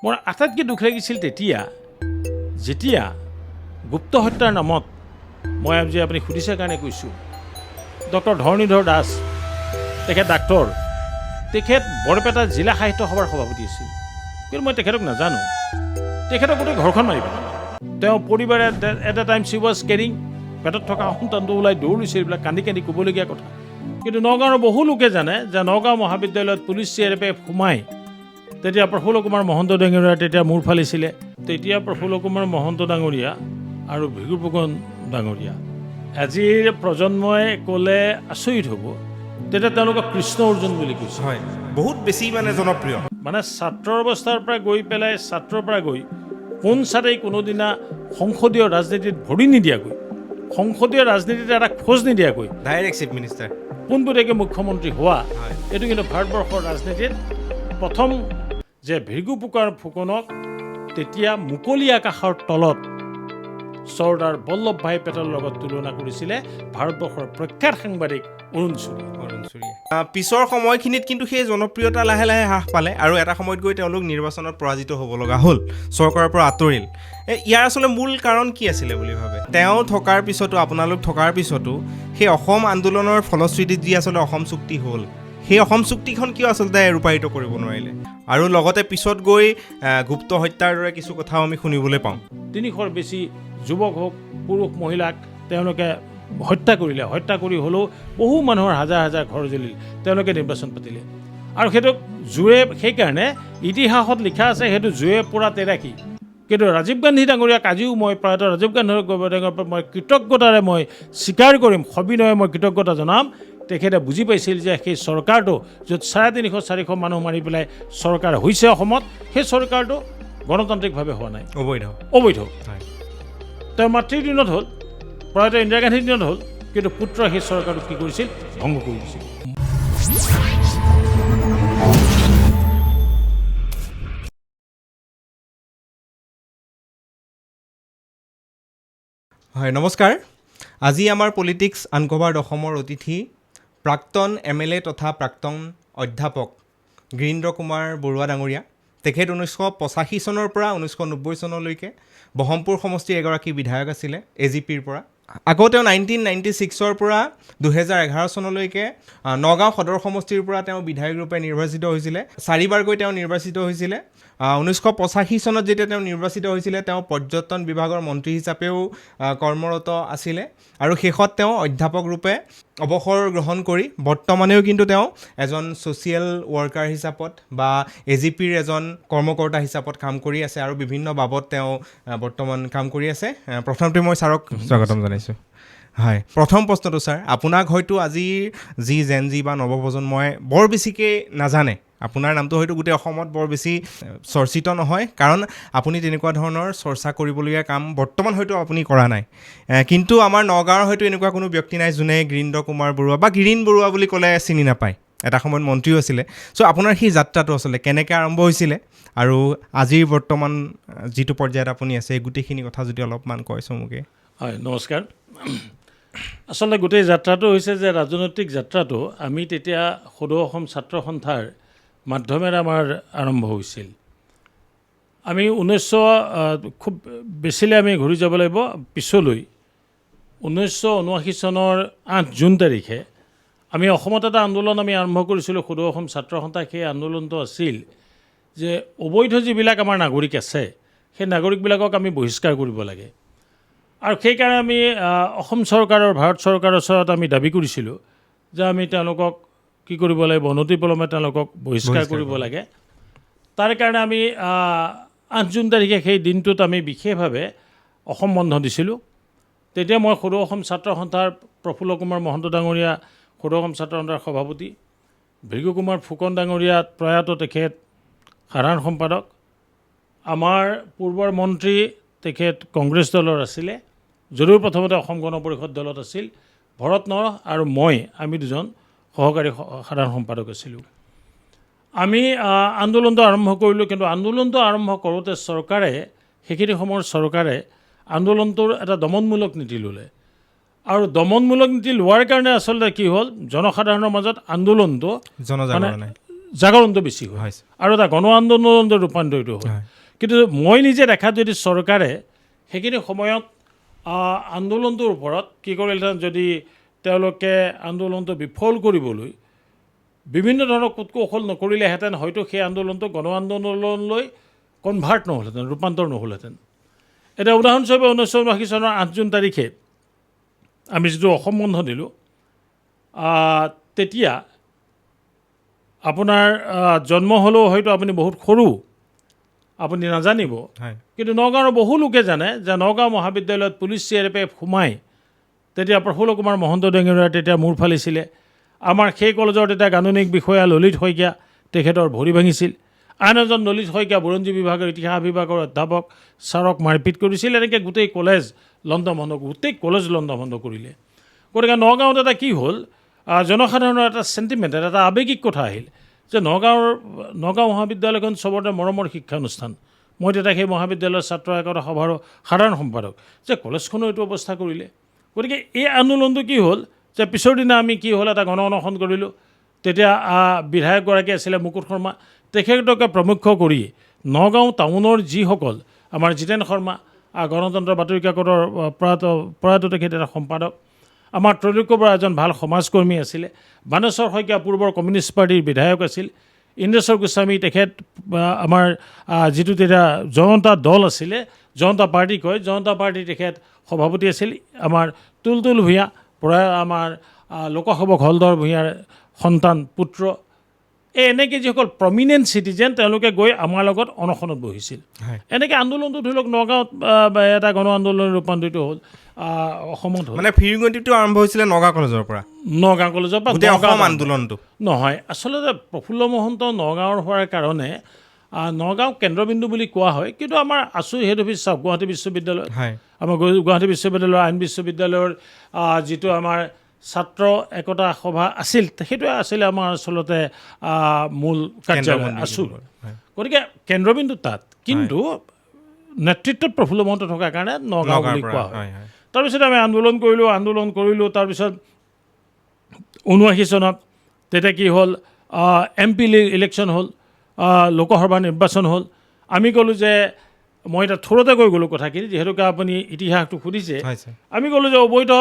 মোৰ আটাইতকৈ দুখ লাগিছিল তেতিয়া, যেতিয়া গুপ্ত হত্যাৰ নামত, মই আজি আপুনি সুধিছে কাৰণে কৈছোঁ, ডক্টৰ ধৰণীধৰ দাস, তেখেত ডাক্তৰ, তেখেত বৰপেটা জিলা সাহিত্য সভাৰ সভাপতি আছিল, কিন্তু মই তেখেতক নাজানো। তেখেতক গোটেই ঘৰখন মাৰি পেলালে। তেওঁ পৰিবাৰে at a time she was carrying, পেটত থকা সন্তানটো ওলাই দৌৰিছে, এইবিলাক কান্দি কান্দি ক'বলগীয়া কথা। কিন্তু নগাঁৱৰ বহু লোকে জানে যে নগাঁও মহাবিদ্যালয়ত পুলিচ CRPF সোমাই তেতিয়া প্ৰফুল্ল কুমাৰ মহন্ত ডাঙৰীয়া তেতিয়া মূৰ ফালিছিলে। তেতিয়া প্ৰফুল্ল কুমাৰ মহন্ত ডাঙৰীয়া আৰু ভৃগু ফুকন ডাঙৰীয়া, আজিৰ প্ৰজন্মই ক'লে আচৰিত হ'ব, তেতিয়া তেওঁলোকক কৃষ্ণ অৰ্জুন বুলি কৈছে। হয়, বহুত বেছি মানে জনপ্ৰিয়। মানে ছাত্ৰৰ অৱস্থাৰ পৰা গৈ পেলাই, ছাত্ৰৰ পৰা গৈ পোনচাতেই কোনোদিনা সংসদীয় ৰাজনীতিত ভৰি নিদিয়াকৈ, সংসদীয় ৰাজনীতিত এটা খোজ নিদিয়াকৈ ডাইৰেক্ট চিফ মিনিষ্টাৰ, পোনপটীয়াকৈ মুখ্যমন্ত্ৰী হোৱা, এইটো কিন্তু ভাৰতবৰ্ষৰ ৰাজনীতিত প্ৰথম যে ভৃগু ফুকনক তেতিয়া মুকলি আকাশৰ তলত চৰ্দাৰ বল্লভ ভাই পেটেলৰ লগত তুলনা কৰিছিলে ভাৰতবৰ্ষৰ প্ৰখ্যাত সাংবাদিক অৰুণ চুৰীয়ে। অৰুণ চুৰীয়ে। পিছৰ সময়খিনিত কিন্তু সেই জনপ্ৰিয়তা লাহে লাহে হ্ৰাস পালে আৰু এটা সময়ত গৈ তেওঁলোক নিৰ্বাচনত পৰাজিত হ'ব লগা হ'ল, চৰকাৰৰ পৰা আঁতৰিল। ইয়াৰ আচলতে মূল কাৰণ কি আছিলে বুলি ভাবে? তেওঁ থকাৰ পিছতো, আপোনালোক থকাৰ পিছতো সেই অসম আন্দোলনৰ ফলশ্ৰুতিত যি আচলতে অসম চুক্তি হ'ল, সেই অসম চুক্তিখন কিয় আচলতে ৰূপায়িত কৰিব নোৱাৰিলে? আৰু লগতে পিছত গৈ গুপ্ত হত্যাৰ দৰে কিছু কথাও আমি শুনিবলৈ পাওঁ। 300ৰ বেছি যুৱক হওক, পুৰুষ মহিলাক তেওঁলোকে হত্যা কৰিলে। হত্যা কৰি হ'লেও বহু মানুহৰ হাজাৰ হাজাৰ ঘৰ জ্বলিল। তেওঁলোকে নিৰ্বাচন পাতিলে আৰু সেইটো জুয়ে, সেইকাৰণে ইতিহাসত লিখা আছে সেইটো জুয়ে পোৰা তেৰাকী। কিন্তু ৰাজীৱ গান্ধী ডাঙৰীয়াক আজিও মই, প্ৰয়াত ৰাজীৱ গান্ধী ডাঙৰীয়াৰ পৰা মই কৃতজ্ঞতাৰে মই স্বীকাৰ কৰিম, সবিনয়ে মই কৃতজ্ঞতা জনাম। তেখেতে বুজি পাইছিল যে সেই চৰকাৰটো য'ত 350 400 মানুহ মাৰি পেলাই চৰকাৰ হৈছে অসমত, সেই চৰকাৰটো গণতান্ত্ৰিকভাৱে হোৱা নাই, অবৈধ, অবৈধ। তেওঁৰ মাতৃৰ দিনত হ'ল, প্ৰয়াত ইন্দিৰা গান্ধীৰ দিনত হ'ল, কিন্তু পুত্ৰই সেই চৰকাৰটো কি কৰিছিল, ভংগ কৰি দিছিল। হয়, নমস্কাৰ। আজি আমাৰ পলিটিক্স আনকভাৰ্ড অসমৰ অতিথি প্ৰাক্তন MLA তথা প্ৰাক্তন অধ্যাপক গিৰীন্দ্ৰ কুমাৰ বৰুৱা ডাঙৰীয়া। তেখেত 1985 চনৰ পৰা 1990 চনলৈকে বহৰমপুৰ সমষ্টিৰ এগৰাকী বিধায়ক আছিলে AGPৰ পৰা। আকৌ তেওঁ 1996ৰ পৰা 2011 চনলৈকে নগাঁও সদৰ সমষ্টিৰ পৰা তেওঁ বিধায়ক ৰূপে নিৰ্বাচিত হৈছিলে। চাৰিবাৰকৈ তেওঁ নিৰ্বাচিত হৈছিলে। 1985 চনত যেতিয়া তেওঁ নিৰ্বাচিত হৈছিলে, তেওঁ পৰ্যটন বিভাগৰ মন্ত্ৰী হিচাপেও কৰ্মৰত আছিলে আৰু শেষত তেওঁ অধ্যাপক ৰূপে অৱসৰ গ্ৰহণ কৰি বৰ্তমানেও কিন্তু তেওঁ এজন ছ'চিয়েল ৱৰ্কাৰ হিচাপত বা AGPৰ এজন কৰ্মকৰ্তা হিচাপত কাম কৰি আছে আৰু বিভিন্ন বাবদ তেওঁ বৰ্তমান কাম কৰি আছে। প্ৰথমতে মই ছাৰক স্বাগতম জনাইছোঁ। হয়, প্ৰথম প্ৰশ্নটো ছাৰ, আপোনাক হয়তো আজিৰ যি জেন জি বা নৱপ্ৰজন্মই বৰ বেছিকৈ নাজানে, আপোনাৰ নামটো হয়তো গোটেই অসমত বৰ বেছি চৰ্চিত নহয়, কাৰণ আপুনি তেনেকুৱা ধৰণৰ চৰ্চা কৰিবলগীয়া কাম বৰ্তমান হয়তো আপুনি কৰা নাই। কিন্তু আমাৰ নগাঁৱৰ হয়তো এনেকুৱা কোনো ব্যক্তি নাই যোনে গিৰীন্দ্ৰ কুমাৰ বৰুৱা বা গিৰীণ বৰুৱা বুলি ক'লে চিনি নাপায়। এটা সময়ত মন্ত্ৰীও আছিলে। চ' আপোনাৰ সেই যাত্ৰাটো আচলতে কেনেকৈ আৰম্ভ হৈছিলে আৰু আজিৰ বৰ্তমান যিটো পৰ্যায়ত আপুনি আছে, এই গোটেইখিনি কথা যদি অলপমান কয় চমুকে। হয়, নমস্কাৰ। আচলতে গোটেই যাত্ৰাটো হৈছে যে ৰাজনৈতিক যাত্ৰাটো আমি তেতিয়া সদৌ অসম ছাত্ৰ সন্থাৰ মাধ্যমেৰে আমাৰ আৰম্ভ হৈছিল। আমি ঊনৈছশ খুব বেছিলে আমি ঘূৰি যাব লাগিব পিছলৈ। 1979 চনৰ 8 জুন তাৰিখে আমি অসমত এটা আন্দোলন আমি আৰম্ভ কৰিছিলোঁ সদৌ অসম ছাত্ৰ সন্থা। সেই আন্দোলনটো আছিল যে অবৈধ যিবিলাক আমাৰ নাগৰিক আছে, সেই নাগৰিকবিলাকক আমি বহিষ্কাৰ কৰিব লাগে। আৰু সেইকাৰণে আমি অসম চৰকাৰৰ, ভাৰত চৰকাৰৰ ওচৰত আমি দাবী কৰিছিলোঁ যে আমি তেওঁলোকক কি কৰিব লাগিব, অনতিপলমে তেওঁলোকক বহিষ্কাৰ কৰিব লাগে। তাৰ কাৰণে আমি 8 জুন তাৰিখে সেই দিনটোত আমি বিশেষভাৱে অসম বন্ধ দিছিলোঁ। তেতিয়া মই সদৌ অসম ছাত্ৰ সন্থাৰ প্ৰফুল্ল কুমাৰ মহন্ত ডাঙৰীয়া সদৌ অসম ছাত্ৰ সন্থাৰ সভাপতি, ভৃগু কুমাৰ ফুকন ডাঙৰীয়া প্ৰয়াত তেখেত সাধাৰণ সম্পাদক, আমাৰ পূৰ্বৰ মন্ত্ৰী তেখেত কংগ্ৰেছ দলৰ আছিলে যদিও প্ৰথমতে অসম গণ পৰিষদ দলত আছিল, ভৰত নৰহ আৰু মই, আমি দুজন সহকাৰী সাধাৰণ সম্পাদক আছিলোঁ। আমি আন্দোলনটো আৰম্ভ কৰিলোঁ। কিন্তু আন্দোলনটো আৰম্ভ কৰোঁতে চৰকাৰে, সেইখিনি সময়ৰ চৰকাৰে আন্দোলনটোৰ এটা দমনমূলক নীতি ল'লে। আৰু দমনমূলক নীতি লোৱাৰ কাৰণে আচলতে কি হ'ল, জনসাধাৰণৰ মাজত আন্দোলনটো জনজাগৰণ, জাগৰণটো বেছি হ'ল হয় ছাৰ। আৰু এটা গণ আন্দোলনলৈ ৰূপান্তৰিত হ'ল। হয়। কিন্তু মই নিজে দেখাত যদি চৰকাৰে সেইখিনি সময়ত আন্দোলনটোৰ ওপৰত কি কৰিলেহেঁতেন, যদি তেওঁলোকে আন্দোলনটো বিফল কৰিবলৈ বিভিন্ন ধৰণৰ কূটকৌশল নকৰিলেহেঁতেন, হয়তো সেই আন্দোলনটো গণ আন্দোলনলৈ কনভাৰ্ট নহ'লহেঁতেন, ৰূপান্তৰ নহ'লহেঁতেন। এতিয়া উদাহৰণস্বৰূপে 1979 চনৰ 8 জুন তাৰিখে আমি যিটো অসম বন্ধ দিলোঁ, তেতিয়া আপোনাৰ জন্ম হ'লেও হয়তো আপুনি বহুত সৰু, আপুনি নাজানিব, হয়। কিন্তু নগাঁৱৰ বহু লোকে জানে যে নগাঁও মহাবিদ্যালয়ত police C R P F সোমাই তেতিয়া প্ৰফুল্ল কুমাৰ মহন্ত ডাঙৰীয়াৰ তেতিয়া মূৰ ফালিছিলে। আমাৰ সেই কলেজৰ তেতিয়া গাণনিক বিষয়া ললিত শইকীয়া, তেখেতৰ ভৰি ভাঙিছিল। আন এজন ললিত শইকীয়া বুৰঞ্জী বিভাগৰ ইতিহাস বিভাগৰ অধ্যাপক ছাৰক মাৰপিট কৰিছিল। এনেকৈ গোটেই কলেজ লণ্ডভণ্ড, গোটেই কলেজ লণ্ডভণ্ড কৰিলে। গতিকে নগাঁৱত এটা কি হ'ল, জনসাধাৰণৰ এটা চেণ্টিমেণ্ট, এটা আৱেগিক কথা আহিল যে নগাঁও মহাবিদ্যালয়খন চবতে মৰমৰ শিক্ষানুষ্ঠান। মই তেতিয়া সেই মহাবিদ্যালয়ৰ ছাত্ৰ একতা সভাৰো সাধাৰণ সম্পাদক, যে কলেজখনো এইটো অৱস্থা কৰিলে। গতিকে এই আন্দোলনটো কি হ'ল যে পিছৰ দিনা আমি কি হ'ল, এটা গণ অনশন কৰিলোঁ। তেতিয়া বিধায়কগৰাকী আছিলে মুকুট শৰ্মা, তেখেতকে প্ৰমুখ্য কৰি নগাঁও টাউনৰ যিসকল আমাৰ জিতেন শৰ্মা, গণতন্ত্ৰ বাতৰি কাকতৰ প্ৰয়াত তেখেত এটা সম্পাদক, আমাৰ ত্ৰৈলোক্য বৰা এজন ভাল সমাজকৰ্মী আছিলে, বানেশ্বৰ শইকীয়া পূৰ্বৰ কমিউনিষ্ট পাৰ্টীৰ বিধায়ক আছিল, ইন্দ্ৰেশ্বৰ গোস্বামী তেখেত আমাৰ যিটো তেতিয়া জনতা দল আছিলে, জনতা পাৰ্টী কয়, জনতা পাৰ্টীৰ তেখেত সভাপতি আছিল। আমাৰ তুলতুল ভূঞা পৰা আমাৰ লোকসেৱক হলধৰ ভূঞাৰ সন্তান পুত্ৰ, এই এনেকৈ যিসকল প্ৰমিনেণ্ট চিটিজেন তেওঁলোকে গৈ আমাৰ লগত অনশনত বহিছিল। হয়। এনেকৈ আন্দোলনটো ধৰি লওক নগাঁৱত এটা গণ আন্দোলন ৰূপান্তৰিত হ'ল, অসমত হ'ল। মানে ফিৰিঙতিটো আৰম্ভ হৈছিলে নগাঁও কলেজৰ পৰা? নগাঁও কলেজৰ পৰা। গোটেই নগাঁও অসম আন্দোলনটো নহয়, আচলতে প্ৰফুল্ল মহন্ত নগাঁৱৰ হোৱাৰ কাৰণে নগাঁও কেন্দ্ৰবিন্দু বুলি কোৱা হয়, কিন্তু আমাৰ আছু হেড অফিচ চাওক গুৱাহাটী বিশ্ববিদ্যালয়, হয়। আমাৰ গুৱাহাটী বিশ্ববিদ্যালয়ৰ আইন বিশ্ববিদ্যালয়ৰ যিটো আমাৰ ছাত্ৰ একতা সভা আছিল, সেইটোৱে আছিলে আমাৰ আচলতে মূল কাৰ্যালয় আছুৰ। হয়। গতিকে কেন্দ্ৰবিন্দু তাত, কিন্তু নেতৃত্বত প্ৰফুল্ল মহন্ত থকাৰ কাৰণে নগাঁও নগাঁৱৰ বুলি পৰা, কোৱা হয়। হয়, হয়। তাৰপিছত আমি আন্দোলন কৰিলোঁ। তাৰপিছত 79 চনত তেতিয়া কি হ'ল, এম পি ইলেকশ্যন হ'ল, লোকসভা নিৰ্বাচন হ'ল। আমি ক'লোঁ যে, মই এতিয়া থোৰতে কৈ গ'লোঁ কথাখিনি, যিহেতুকে আপুনি ইতিহাসটো সুধিছে। হয় ছাৰ। আমি ক'লোঁ যে অবৈধ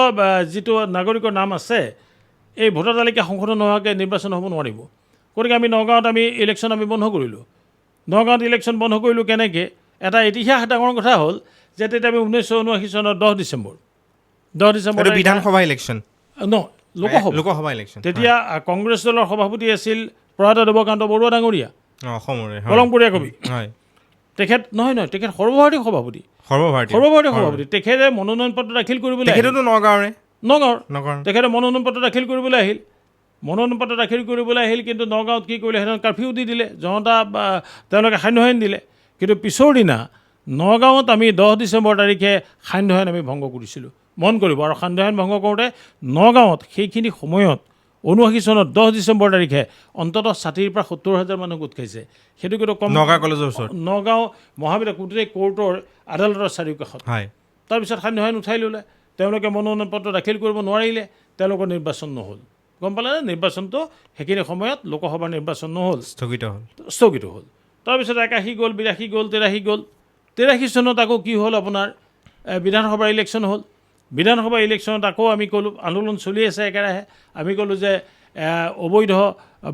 যিটো নাগৰিকৰ নাম আছে, এই ভোটাৰ তালিকা সংশোধন নোহোৱাকৈ নিৰ্বাচন হ'ব নোৱাৰিব। গতিকে আমি নগাঁৱত আমি ইলেকশ্যন আমি বন্ধ কৰিলোঁ। নগাঁৱত ইলেকশ্যন বন্ধ কৰিলোঁ কেনেকৈ, এটা ইতিহাস ডাঙৰ কথা হ'ল যে তেতিয়া আমি 1979 চনৰ 10 ডিচেম্বৰ, 10 ডিচেম্বৰ এইটো বিধানসভা ইলেকশ্যন? নহয়, লোকসভা। লোকসভা ইলেকশ্যন। তেতিয়া কংগ্ৰেছ দলৰ সভাপতি আছিল প্ৰয়াত দেৱকান্ত বৰুৱা ডাঙৰীয়া, অসমৰে, হয়। কলংপৰীয়া কবি। হয়। তেখেত নহয়, নহয়, তেখেত সৰ্বভাৰতীয় সভাপতি। সৰ্বভাৰতীয়। সৰ্বভাৰতীয় সভাপতি। তেখেতে মনোনয়ন পত্ৰ দাখিল কৰিবলৈ আহিল। তেখেততো নগাঁৱৰে? নগাঁৱৰ। নগাঁৱৰ। তেখেতে মনোনয়ন পত্ৰ দাখিল কৰিবলৈ আহিল, মনোনয়ন পত্ৰ দাখিল কৰিবলৈ আহিল, কিন্তু নগাঁৱত কি কৰিলে, সেইদিনা কাৰফিউ দি দিলে, জনতা বা তেওঁলোকে সান্ধ্য আইন দিলে। কিন্তু পিছৰ দিনা নগাঁৱত আমি 10 ডিচেম্বৰ তাৰিখে সান্ধ্য আইন আমি ভংগ কৰিছিলোঁ, মন কৰিব। আৰু সান্ধ্য আইন ভংগ কৰোঁতে নগাঁৱত সেইখিনি সময়ত 79 চনত 10 ডিচেম্বৰ তাৰিখে অন্ততঃ 60ৰ পৰা 70 হাজাৰ মানুহ গোট খাইছে। সেইটো কিন্তু কম নগাঁও কলেজৰ ওচৰত, নগাঁও মহাবিদ্যালয় গোটেই কোৰ্টৰ আদালতৰ চাৰিওকাষত। হয়। তাৰপিছত সান্ধ্য আইন উঠাই ল'লে, তেওঁলোকে মনোনয়ন পত্ৰ দাখিল কৰিব নোৱাৰিলে, তেওঁলোকৰ নিৰ্বাচন নহ'ল। গম পালেনে? নিৰ্বাচনটো সেইখিনি সময়ত লোকসভাৰ নিৰ্বাচন নহ'ল, স্থগিত হ'ল। স্থগিত হ'ল। তাৰপিছত 81 গ'ল, 82 গ'ল, 83 গ'ল। 83 চনত আকৌ কি হ'ল আপোনাৰ, বিধানসভাৰ ইলেকশ্যন হ'ল। বিধানসভা ইলেকশ্যনত আকৌ আমি ক'লোঁ, আন্দোলন চলি আছে একেৰাহে, আমি ক'লোঁ যে অবৈধ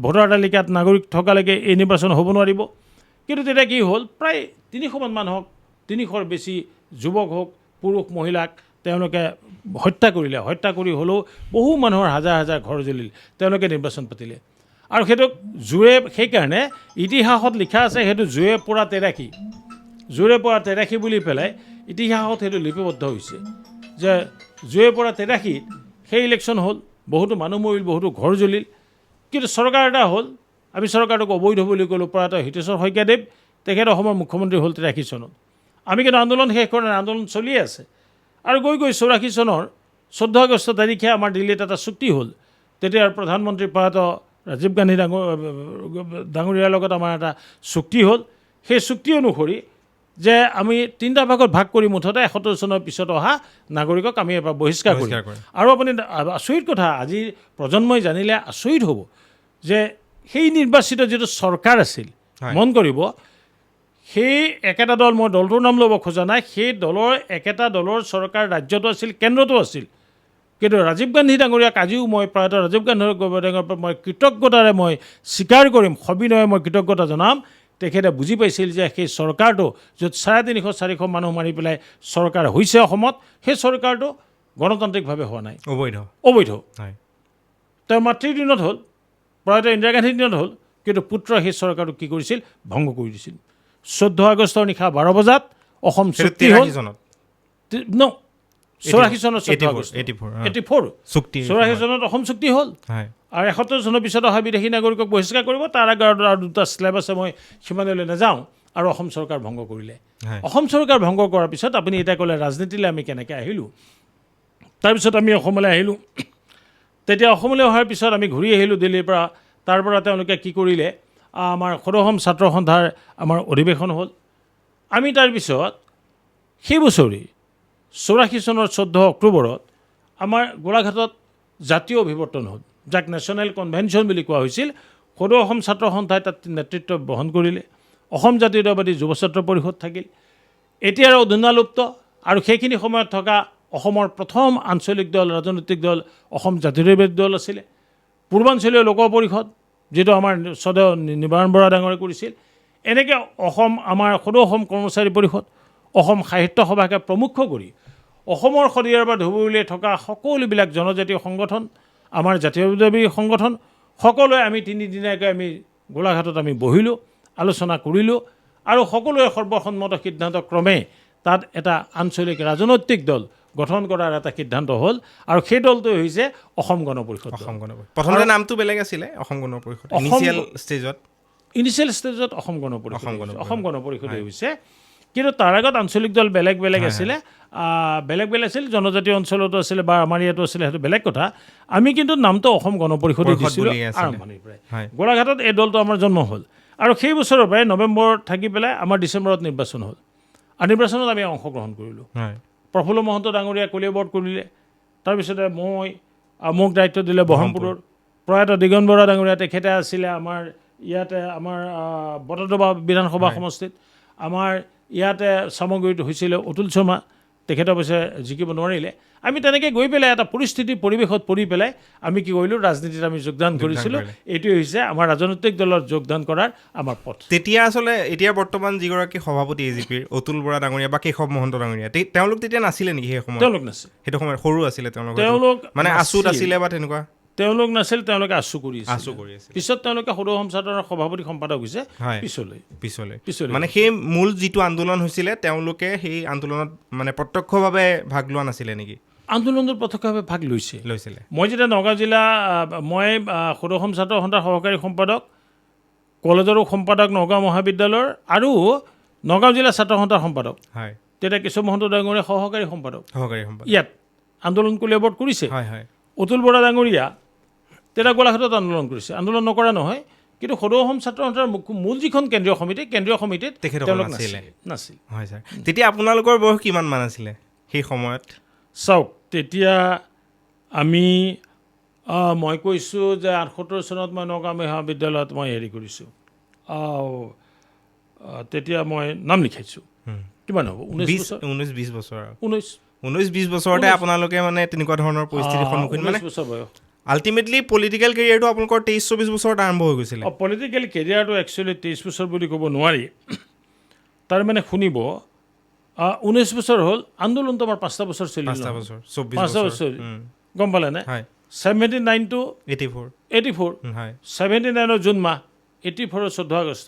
ভোটাৰ তালিকাত নাগৰিক থকালৈকে এই নিৰ্বাচন হ'ব নোৱাৰিব। কিন্তু তেতিয়া কি হ'ল, প্ৰায় 300মান মানুহক, 300ৰ বেছি যুৱক হওক, পুৰুষ মহিলাক তেওঁলোকে হত্যা কৰিলে। হত্যা কৰি হ'লেও বহু মানুহৰ হাজাৰ হাজাৰ ঘৰ জ্বলিল, তেওঁলোকে নিৰ্বাচন পাতিলে। আৰু সেইটোক জুয়ে, সেইকাৰণে ইতিহাসত লিখা আছে সেইটো জুয়ে পোৰা 83, জুৰে পোৰা 83 বুলি পেলাই ইতিহাসত সেইটো লিপিবদ্ধ হৈছে যে জুয়ে পোৰা 83ত সেই ইলেকশ্যন হ'ল, বহুতো মানুহ মৰিল, বহুতো ঘৰ জ্বলিল। কিন্তু চৰকাৰ এটা হ'ল, আমি চৰকাৰটোক অবৈধ বুলি ক'লোঁ। প্ৰয়াত হিতেশ্বৰ শইকীয়াদেৱ তেখেত অসমৰ মুখ্যমন্ত্ৰী হ'ল 83 চনত। আমি কিন্তু আন্দোলন শেষ কৰা নাই, আন্দোলন চলিয়ে আছে। আৰু গৈ গৈ 84 চনৰ 14 আগষ্ট তাৰিখে আমাৰ দিল্লীত এটা চুক্তি হ'ল। তেতিয়া প্ৰধানমন্ত্ৰী প্ৰয়াত ৰাজীৱ গান্ধী ডাঙৰীয়াৰ লগত আমাৰ এটা চুক্তি হ'ল। সেই চুক্তি অনুসৰি যে আমি তিনিটা ভাগত ভাগ কৰি মুঠতে 71 চনৰ পিছত অহা নাগৰিকক আমি এবাৰ বহিষ্কাৰ কৰিম। বহিষ্কাৰ কৰিম। আৰু আপুনি আচৰিত কথা, আজিৰ প্ৰজন্মই জানিলে আচৰিত হ'ব যে সেই নিৰ্বাচিত যিটো চৰকাৰ আছিল, হয়। মন কৰিব, সেই একেটা দল, মই দলটোৰ নাম ল'ব খোজা নাই, সেই দলৰ একেটা দলৰ চৰকাৰ ৰাজ্যতো আছিল, কেন্দ্ৰতো আছিল। কিন্তু ৰাজীৱ গান্ধী ডাঙৰীয়াক আজিও মই, প্ৰয়াত ৰাজীৱ গান্ধী ডাঙৰীয়াৰ পৰা মই কৃতজ্ঞতাৰে মই স্বীকাৰ কৰিম, সবিনয়ে মই কৃতজ্ঞতা জনাম, তেখেতে বুজি পাইছিল যে সেই চৰকাৰটো য'ত 350-400 মানুহ মাৰি পেলাই চৰকাৰ হৈছে অসমত, সেই চৰকাৰটো গণতান্ত্ৰিকভাৱে হোৱা নাই, অবৈধ, অবৈধ। হয়। তেওঁৰ মাতৃৰ দিনত হ'ল, প্ৰয়াত ইন্দিৰা গান্ধীৰ দিনত হ'ল, কিন্তু পুত্ৰই সেই চৰকাৰটো কি কৰিছিল? ভংগ কৰি দিছিল। 14 আগষ্টৰ নিশা 12 বজাত অসম সেইটো চুক্তি হ'ল। 83 চনত? ন, 84 চনৰ 14 আগষ্ট। 84, অ। 84। চুক্তি। 84 চনত অসম চুক্তি হ'ল। আৰু 71 চনৰ পিছত অহা বিদেশী নাগৰিকক বহিষ্কাৰ কৰিব, তাৰ আগত আৰু দুটা স্লেব আছে, মই সিমানলৈ নাযাওঁ। আৰু অসম চৰকাৰ ভংগ কৰিলে। অসম চৰকাৰ ভংগ কৰাৰ পিছত আপুনি এতিয়া ক'লে ৰাজনীতিলৈ আমি কেনেকৈ আহিলোঁ। তাৰপিছত আমি অসমলৈ আহিলোঁ। তেতিয়া অসমলৈ অহাৰ পিছত আমি ঘূৰি আহিলোঁ দিল্লীৰ পৰা। তাৰ পৰা তেওঁলোকে কি কৰিলে, আমাৰ সদৌ অসম ছাত্ৰ সন্থাৰ আমাৰ অধিৱেশন হ'ল। আমি তাৰপিছত সেই বছৰেই 84 চনৰ 14 অক্টোবৰত আমাৰ গোলাঘাটত জাতীয় অভিৱৰ্তন হ'ল, যাক নেশ্যনেল কনভেনশ্যন বুলি কোৱা হৈছিল। সদৌ অসম ছাত্ৰ সন্থাই তাত নেতৃত্ব বহন কৰিলে। অসম জাতীয়তাবাদী যুৱ ছাত্ৰ পৰিষদ থাকিল, এতিয়া আৰু অধুনালুপ্ত। আৰু সেইখিনি সময়ত থকা অসমৰ প্ৰথম আঞ্চলিক দল, ৰাজনৈতিক দল অসম জাতীয়তাবাদী দল আছিলে, পূৰ্বাঞ্চলীয় লোক পৰিষদ, যিটো আমাৰ সদৌ নিবাৰণ বৰা ডাঙৰে কৰিছিল। এনেকৈ অসম আমাৰ সদৌ অসম কৰ্মচাৰী পৰিষদ, অসম সাহিত্য সভাকে প্ৰমুখ কৰি অসমৰ শদিয়াৰ পৰা ধুবুৰীলৈ থকা সকলোবিলাক জনজাতীয় সংগঠন, আমাৰ জাতীয়তাবাদী সংগঠন, সকলোৱে আমি তিনিদিনীয়াকৈ আমি গোলাঘাটত আমি বহিলোঁ, আলোচনা কৰিলোঁ আৰু সকলোৱে সৰ্বসন্মত সিদ্ধান্ত ক্ৰমে তাত এটা আঞ্চলিক ৰাজনৈতিক দল গঠন কৰাৰ এটা সিদ্ধান্ত হ'ল আৰু সেই দলটোৱে হৈছে অসম গণ পৰিষদ দল। অসম গণ পৰিষদ। প্ৰথমতে নামটো বেলেগ আছিলে, অসম গণ পৰিষদ। ইনিচিয়েল ষ্টেজত? ইনিচিয়েল ষ্টেজত অসম গণ পৰিষদ। অসম গণ অসম গণ পৰিষদে হৈছে, কিন্তু তাৰ আগত আঞ্চলিক দল বেলেগ বেলেগ আছিলে, বেলেগ বেলেগ আছিল, জনজাতীয় অঞ্চলতো আছিলে বা আমাৰ ইয়াতো আছিলে, সেইটো বেলেগ কথা। আমি কিন্তু নামটো অসম গণ পৰিষদে পৰিষদ দিছিলোঁ বুলিয়ে আছিলে। আৰম্ভণিৰ পৰাই। গোলাঘাটত এই দলটো আমাৰ জন্ম হ'ল আৰু সেই বছৰৰ পৰাই নৱেম্বৰত থাকি পেলাই আমাৰ ডিচেম্বৰত নিৰ্বাচন হ'ল আৰু নিৰ্বাচনত আমি অংশগ্ৰহণ কৰিলোঁ। প্ৰফুল্ল মহন্ত ডাঙৰীয়া কলিয়াবৰত কৰিলে। তাৰপিছতে মই মোক দায়িত্ব দিলে বহৰমপুৰৰ। প্ৰয়াত দিগন্ত বৰা ডাঙৰীয়া, তেখেতে আছিলে আমাৰ ইয়াতে আমাৰ বটদ্ৰৱা বিধানসভা সমষ্টিত। আমাৰ ইয়াতে চামগুৰিত হৈছিলে অতুল শৰ্মা, তেখেতে অৱশ্যে জিকিব নোৱাৰিলে। আমি তেনেকৈ গৈ পেলাই এটা পৰিস্থিতি পৰিৱেশত পৰি পেলাই আমি কি কৰিলোঁ, ৰাজনীতিত আমি যোগদান কৰিছিলোঁ। কৰিলে। এইটোৱে হৈছে আমাৰ ৰাজনৈতিক দলত যোগদান কৰাৰ আমাৰ পথ। তেতিয়া আচলতে এতিয়া বৰ্তমান যিগৰাকী সভাপতি এ জি পিৰ অতুল বৰা ডাঙৰীয়া বা কেশৱ মহন্ত ডাঙৰীয়া, তেওঁলোক তেতিয়া নাছিলে নেকি সেই সময়ত? তেওঁলোক নাছিল। সেইটো সময়ত সৰু আছিলে তেওঁলোক? তেওঁলোক মানে আছুত নাছিল। আছিলে বা তেনেকুৱা? তেওঁলোক নাছিল, তেওঁলোকে আছু কৰি আছিল। আছু কৰি আছিল। পিছত তেওঁলোকে সদৌ অসম ছাত্ৰৰ সভাপতি সম্পাদক হৈছে পিছলৈ। পিছলৈ। পিছলৈ। মানে সেই মূল যিটো আন্দোলন হৈছিলে, তেওঁলোকে সেই আন্দোলনত মানে প্ৰত্যক্ষভাৱে ভাগ লোৱা নাছিলে নেকি? আন্দোলনটোত প্ৰত্যক্ষভাৱে ভাগ লৈছে। লৈছিলে। মই যেতিয়া নগাঁও জিলা, মই সদৌ অসম ছাত্ৰ সন্থাৰ সহকাৰী সম্পাদক, কলেজৰো সম্পাদক নগাঁও মহাবিদ্যালয়ৰ আৰু নগাঁও জিলা ছাত্ৰ সন্থাৰ সম্পাদক। তেতিয়া কেশৱ মহন্ত ডাঙৰীয়া সহকাৰী সম্পাদক। সহকাৰী সম্পাদক। ইয়াত আন্দোলন কলিয়াবৰত কৰিছে। হয় হয় অতুল বৰা ডাঙৰীয়া তেতিয়া গোলাঘাটত আন্দোলন কৰিছে, আন্দোলন নকৰা নহয়, কিন্তু সদৌ অসম ছাত্ৰ সন্থাৰ মূল যিখন কেন্দ্ৰীয় সমিতি, কেন্দ্ৰীয় সমিতিত তেখেতসকল তেওঁলোক নাছিলে। নাছিল। হয় ছাৰ, তেতিয়া আপোনালোকৰ বয়স কিমান মান আছিলে সেই সময়ত? চাওক, তেতিয়া আমি মই কৈছোঁ যে 78 চনত মই নগাঁও মহাবিদ্যালয়ত মই হেৰি কৰিছোঁ, তেতিয়া মই নাম লিখাইছোঁ। কিমান হ'ব, 19 বিশ বছৰ? 19-20 বছৰ আৰু। 19। 19-20 বছৰতে আপোনালোকে মানে তেনেকুৱা ধৰণৰ পৰিস্থিতিৰ সন্মুখীন, মানে 19 বছৰ বয়স। আল্টিমেটলি পলিটিকেল কেৰিয়াৰটো আপোনালোকৰ 23-24 বছৰত আৰম্ভ হৈ গৈছিলে। পলিটিকেল কেৰিয়াৰটো একচুৱেলি 23 বছৰ বুলি ক'ব নোৱাৰি। তাৰ মানে শুনিব, 19 বছৰ হ'ল, আন্দোলনটো আমাৰ 5টা বছৰ চলিল। 5টা নহয়। বছৰ, 24 5টা বছৰ। বছৰ। গম পালেনে? হয়। 79 টু 84। 84। হয়। 79ৰ জুন মাহ, 84ৰ 14 আগষ্ট।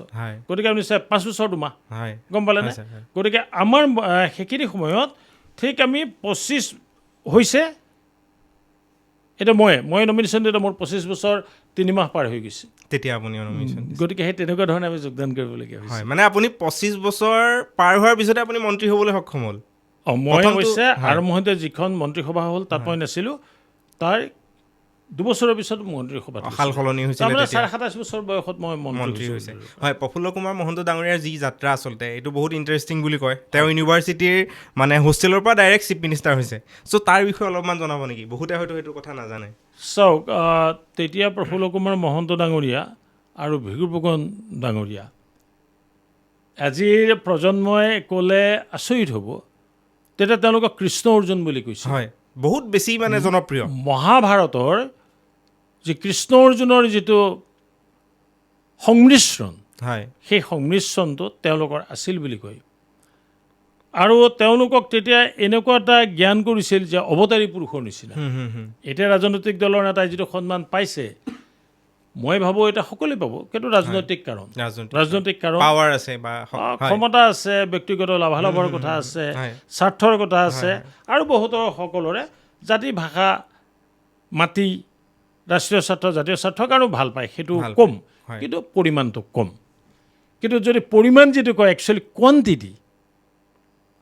গতিকে আপুনি চাই 5 বছৰ দুমাহ। গম পালেনে? হয়, ছাৰ, হয়। গতিকে আমাৰ সেইখিনি সময়ত ঠিক আমি 25 হৈছে। এতিয়া মই নমিনেশ্যন দিওঁতে মোৰ 25 বছৰ 3 মাহ পাৰ হৈ গৈছে। তেতিয়া আপুনি নমিনেশ্যন দিছে। গতিকে সেই তেনেকুৱা ধৰণে আমি যোগদান কৰিবলগীয়া হৈছে। হয়, মানে আপুনি 25 বছৰ পাৰ হোৱাৰ পিছতে আপুনি মন্ত্ৰী হ'বলৈ সক্ষম হ'ল। মই প্ৰথমটো অৱশ্যে আৰম্ভণিতে যিখন মন্ত্ৰীসভা হ'ল তাত মই নাছিলোঁ, তাৰ 2 বছৰৰ পিছত মন্ত্ৰীসভাত সাল সলনি হৈছিলে তাৰমানে তেতিয়া। 27.5 বছৰ বয়সত মই মন্ত্ৰী মন্ত্ৰী হৈছোঁ। হৈছে। হয়, প্ৰফুল্ল কুমাৰ মহন্ত ডাঙৰীয়াৰ যি যাত্ৰা আচলতে এইটো বহুত ইণ্টাৰেষ্টিং বুলি কয়। তেওঁ ইউনিভাৰ্চিটিৰ মানে হোষ্টেলৰ পৰা ডাইৰেক্ট চিফ মিনিষ্টাৰ হৈছে। চ' তাৰ বিষয়ে অলপমান জনাব নেকি? বহুতে হয়তো সেইটো কথা নাজানে। চাওক, তেতিয়া প্ৰফুল্ল কুমাৰ মহন্ত ডাঙৰীয়া আৰু ভৃগু ফুকন ডাঙৰীয়া, আজিৰ প্ৰজন্মই ক'লে আচৰিত হ'ব, তেতিয়া তেওঁলোকক কৃষ্ণ অৰ্জুন বুলি কৈছে। হয়, বহুত বেছি মানে জনপ্ৰিয়। মহাভাৰতৰ যি কৃষ্ণ অৰ্জুনৰ যিটো সংমিশ্ৰণ, সেই সংমিশ্ৰণটো তেওঁলোকৰ আছিল বুলি কয়। আৰু তেওঁলোকক তেতিয়া এনেকুৱা এটা জ্ঞান কৰিছিল যে অৱতাৰী পুৰুষৰ নিচিনা। এতিয়া ৰাজনৈতিক দলৰ নেতাই যিটো সন্মান পাইছে, মই ভাবোঁ এতিয়া সকলোৱে পাব, কিন্তু ৰাজনৈতিক কাৰণ, ৰাজনৈতিক কাৰণ, পাৱাৰ আছে বা ক্ষমতা আছে, ব্যক্তিগত লাভালাভৰ কথা আছে, স্বাৰ্থৰ কথা আছে, আৰু বহুতৰ সকলোৰে জাতি, ভাষা, মাটি, ৰাষ্ট্ৰীয় স্বাৰ্থ, জাতীয় স্বাৰ্থৰ কাৰণেও ভাল পায়, সেইটো কম, কিন্তু পৰিমাণটো কম। কিন্তু যদি পৰিমাণ যিটো কয়, একচুৱেলি কোৱান্টিটি,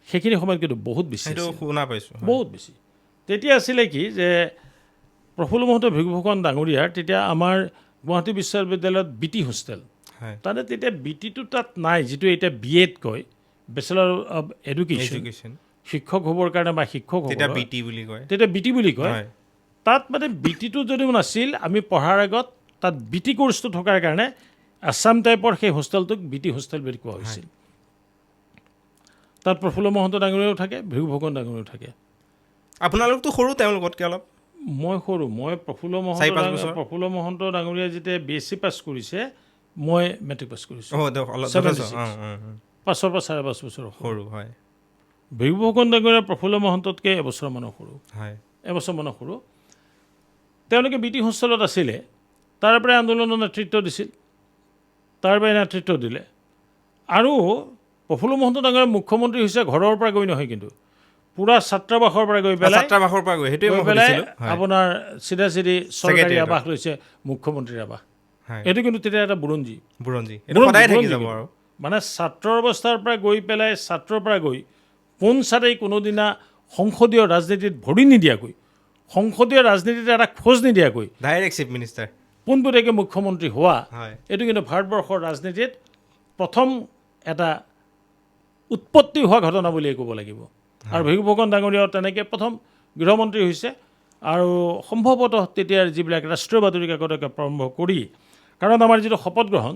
সেইখিনি সময়ত কিন্তু বহুত বেছি, বহুত বেছি। তেতিয়া আছিলে কি যে প্ৰফুল্ল মহন্ত ভৃগুফুকন ডাঙৰীয়াৰ তেতিয়া আমাৰ গুৱাহাটী বিশ্ববিদ্যালয়ত বি টি হোষ্টেল, তাতে তেতিয়া বি টিটো তাত নাই, যিটো এতিয়া বি এড কয়, বেচেলাৰ অফ এডুকেশ্যন, শিক্ষক হ'বৰ কাৰণে বা শিক্ষক হ'ব তেতিয়া বি টি বুলি কয়, তেতিয়া বি টি বুলি কয়। তাত মানে বি টিটো যদিও নাছিল, আমি পঢ়াৰ আগত তাত বি টি কোৰ্চটো থকাৰ কাৰণে আছাম টাইপৰ সেই হোষ্টেলটোক বি টি হোষ্টেল বুলি কোৱা হৈছিল। তাত প্ৰফুল্ল মহন্ত ডাঙৰীয়াও থাকে, ভৃগু ফুকন ডাঙৰীয়াও থাকে। আপোনালোকতো সৰু তেওঁলোকতকৈ অলপ? মই সৰু, মই প্ৰফুল্ল মহন্ত ডাঙৰীয়া যেতিয়া বি এছ চি পাছ কৰিছে, মই মেট্ৰিক পাছ কৰিছোঁ, 5 পৰা 5.5 বছৰ সৰু। হয়, ভৃগু ফুকন ডাঙৰীয়া প্ৰফুল্ল মহন্ততকৈ এবছৰমানৰ সৰু, এবছৰমানৰ সৰু। তেওঁলোকে বি টি হোষ্টেলত আছিলে, তাৰ পৰাই আন্দোলনৰ নেতৃত্ব দিছিল, তাৰ পৰাই নেতৃত্ব দিলে। আৰু প্ৰফুল্ল মহন্ত ডাঙৰীয়া মুখ্যমন্ত্ৰী হৈছে ঘৰৰ পৰা গৈ নহয়, কিন্তু পূৰা ছাত্ৰাবাসৰ পৰা গৈ পেলাই, ছাত্ৰাবাসৰ পৰা গৈ সেইটোৱে মই সুধিছিলোঁ, আপোনাৰ চিধা চিধি চৰকাৰী আৱাস লৈছে, মুখ্যমন্ত্ৰীৰ আৱাস। এইটো কিন্তু তেতিয়া এটা বুৰঞ্জী, বুৰঞ্জী সদায় থাকি যাব। আৰু মানে ছাত্ৰৰ অৱস্থাৰ পৰা গৈ পেলাই, ছাত্ৰৰ পৰা গৈ পোনচাতেই কোনোদিনা সংসদীয় ৰাজনীতিত ভৰি নিদিয়াকৈ, সংসদীয় ৰাজনীতিত এটা খোজ নিদিয়াকৈ ডাইৰেক্ট চিফ মিনিষ্টাৰ পোনপটীয়াকৈ মুখ্যমন্ত্ৰী হোৱা, এইটো কিন্তু ভাৰতবৰ্ষৰ ৰাজনীতিত প্ৰথম এটা উৎপত্তি হোৱা ঘটনা বুলিয়ে ক'ব লাগিব। আৰু ভৃগু ফুকন ডাঙৰীয়াও তেনেকৈ প্ৰথম গৃহমন্ত্ৰী হৈছে। আৰু সম্ভৱতঃ তেতিয়াৰ যিবিলাক ৰাষ্ট্ৰীয় বাতৰি কাকতকে আৰম্ভ কৰি, কাৰণ আমাৰ যিটো শপত গ্ৰহণ,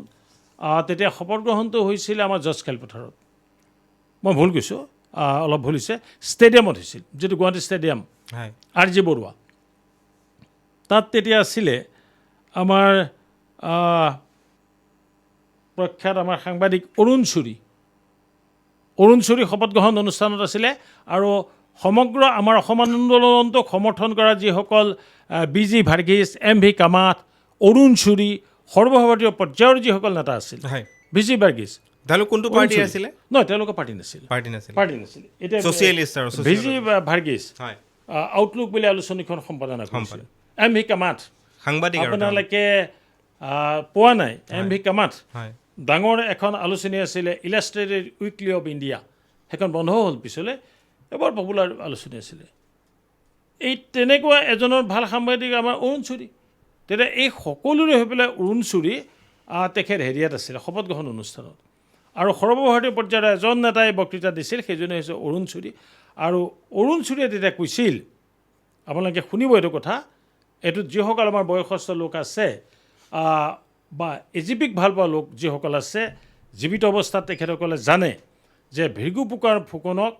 তেতিয়া শপত গ্ৰহণটো হৈছিলে আমাৰ জজ খেলপথাৰত, মই ভুল কৈছোঁ, অলপ ভুল হৈছে, ষ্টেডিয়ামত হৈছিল, যিটো Guwahati stadium, R G Baruah. তাত তেতিয়া আছিলে আমাৰ প্ৰখ্যাত আমাৰ সাংবাদিক অৰুণ চুৰী। অৰুণ চুৰী শপত গ্ৰহণ অনুষ্ঠানত আছিলে। আৰু সমগ্ৰ আমাৰ অসম আন্দোলনটোক সমৰ্থন কৰা যিসকল B G Varghese, M V Kamath, Arun Suri, সৰ্বভাৰতীয় পৰ্যায়ৰ যিসকল নেতা আছিল, বি জি ভাৰ্গিছ, তেওঁলোক কোনটো পাৰ্টি আছিলে? নহয়, তেওঁলোকৰ পাৰ্টি নাছিল, পাৰ্টি নাছিল। এতিয়া বি জি ভাৰ্গিছ আউটলুক বুলি আলোচনীখন সম্পাদনা কৰিছিল। এম ভি কামাথ সাংবাদিক, আপোনালোকে পোৱা নাই, এম ভি কামাথ ডাঙৰ এখন আলোচনী আছিলে, ইলাষ্ট্ৰেটেড উইকলি অফ ইণ্ডিয়া, সেইখন বন্ধ হ'ল পিছলৈ, বৰ পপুলাৰ আলোচনী আছিলে। এই তেনেকুৱা এজনৰ ভাল সাংবাদিক আমাৰ অৰুণ চুৰী। তেতিয়া এই সকলোৰে হৈ পেলাই অৰুণ চুৰী তেখেত হেৰিয়াত আছিলে শপত গ্ৰহণ অনুষ্ঠানত। আৰু সৰ্বভাৰতীয় পৰ্যায়ৰ এজন নেতাই বক্তৃতা দিছিল, সেইজনে হৈছে অৰুণ চুৰী। আৰু অৰুণ চুৰীয়ে তেতিয়া কৈছিল, আপোনালোকে শুনিব এইটো কথা, এইটোত যিসকল আমাৰ বয়সস্থ লোক আছে বা এ জি পিক ভাল পোৱা লোক যিসকল আছে, জীৱিত অৱস্থাত তেখেতসকলে জানে যে ভৃগু ফুকনক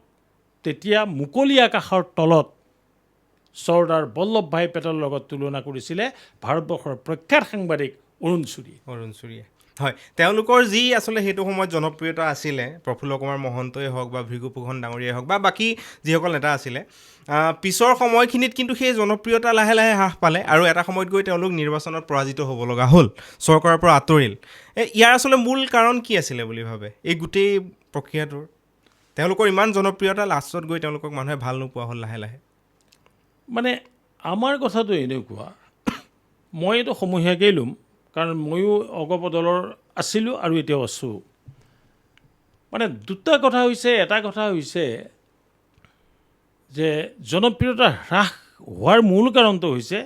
তেতিয়া মুকলি আকাশৰ তলত চৰ্দাৰ বল্লভ ভাই পেটেলৰ লগত তুলনা কৰিছিলে ভাৰতবৰ্ষৰ প্ৰখ্যাত সাংবাদিক অৰুণ চুৰী। অৰুণ চুৰীয়ে, হয়। তেওঁলোকৰ যি আচলতে সেইটো সময়ত জনপ্ৰিয়তা আছিলে, প্ৰফুল্ল কুমাৰ মহন্তই হওক বা ভৃগু ফুকন ডাঙৰীয়াই হওক বা বাকী যিসকল নেতা আছিলে, পিছৰ সময়খিনিত কিন্তু সেই জনপ্ৰিয়তা লাহে লাহে হ্ৰাস পালে আৰু এটা সময়ত গৈ তেওঁলোক নিৰ্বাচনত পৰাজিত হ'ব লগা হ'ল, চৰকাৰৰ পৰা আঁতৰিল। ইয়াৰ আচলতে মূল কাৰণ কি আছিলে বুলি ভাবে এই গোটেই প্ৰক্ৰিয়াটোৰ? তেওঁলোকৰ ইমান জনপ্ৰিয়তা, লাষ্টত গৈ তেওঁলোকক মানুহে ভাল নোপোৱা হ'ল লাহে লাহে। মানে আমাৰ কথাটো এনেকুৱা, মই এইটো সমূহীয়াকেই ল'ম, কাৰণ ময়ো অগপ দলৰ আছিলোঁ আৰু এতিয়াও আছোঁ। মানে দুটা কথা হৈছে, এটা কথা হৈছে যে জনপ্ৰিয়তা হ্ৰাস হোৱাৰ মূল কাৰণটো হৈছে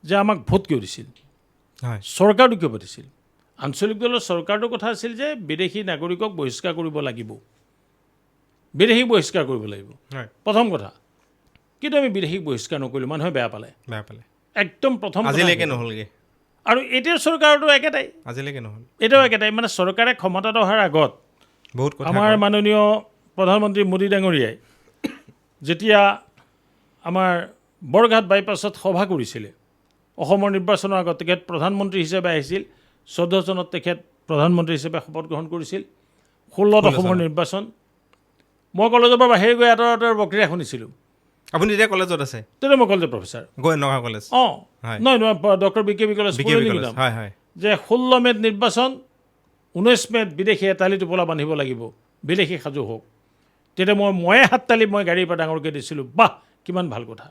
যে আমাক ভোট কিয় দিছিল, চৰকাৰটো কিয় পাতিছিল। আঞ্চলিক দলৰ চৰকাৰটোৰ কথা আছিল যে বিদেশী নাগৰিকক বহিষ্কাৰ কৰিব লাগিব, বিদেশীক বহিষ্কাৰ কৰিব লাগিব, প্ৰথম কথা। কিন্তু আমি বিদেশীক বহিষ্কাৰ নকৰিলোঁ, মানুহে বেয়া পালে, বেয়া পালে একদম প্ৰথম। আজিলৈকে নহ'লগৈ। আৰু এতিয়াৰ চৰকাৰতো একেটাই, আজিলৈকে নহ'ল, এতিয়াও একেটাই। মানে চৰকাৰে ক্ষমতাত অহাৰ আগত বহুত কথা আমাৰ মাননীয় প্ৰধানমন্ত্ৰী মোদী ডাঙৰীয়াই যেতিয়া আমাৰ বৰঘাট বাইপাছত সভা কৰিছিলে অসমৰ নিৰ্বাচনৰ আগত, তেখেত প্ৰধানমন্ত্ৰী হিচাপে আহিছিল। 14 চনত তেখেত প্ৰধানমন্ত্ৰী হিচাপে শপত গ্ৰহণ কৰিছিল। 16ত অসমৰ নিৰ্বাচন। মই কলেজৰ পৰা বাহিৰে গৈ আঁতৰ আঁতৰ বক্তৃতা শুনিছিলোঁ। আপুনি তেতিয়া কলেজত আছে? তেতিয়া মই কলেজৰ প্ৰফেচাৰ। গৈ নগাঁও কলেজ? অঁ, নহয় নহয়, doctor B K B college. হয় হয়। যে 16 মে'ত নিৰ্বাচন, 19 মে'ত বিদেশীয়ে টালি টোপোলা বান্ধিব লাগিব, বিদেশী সাজু হওক। তেতিয়া ময়ে হাত তালি মই গাড়ীৰ পৰা ডাঙৰকৈ দিছিলোঁ, বাহ কিমান ভাল কথা।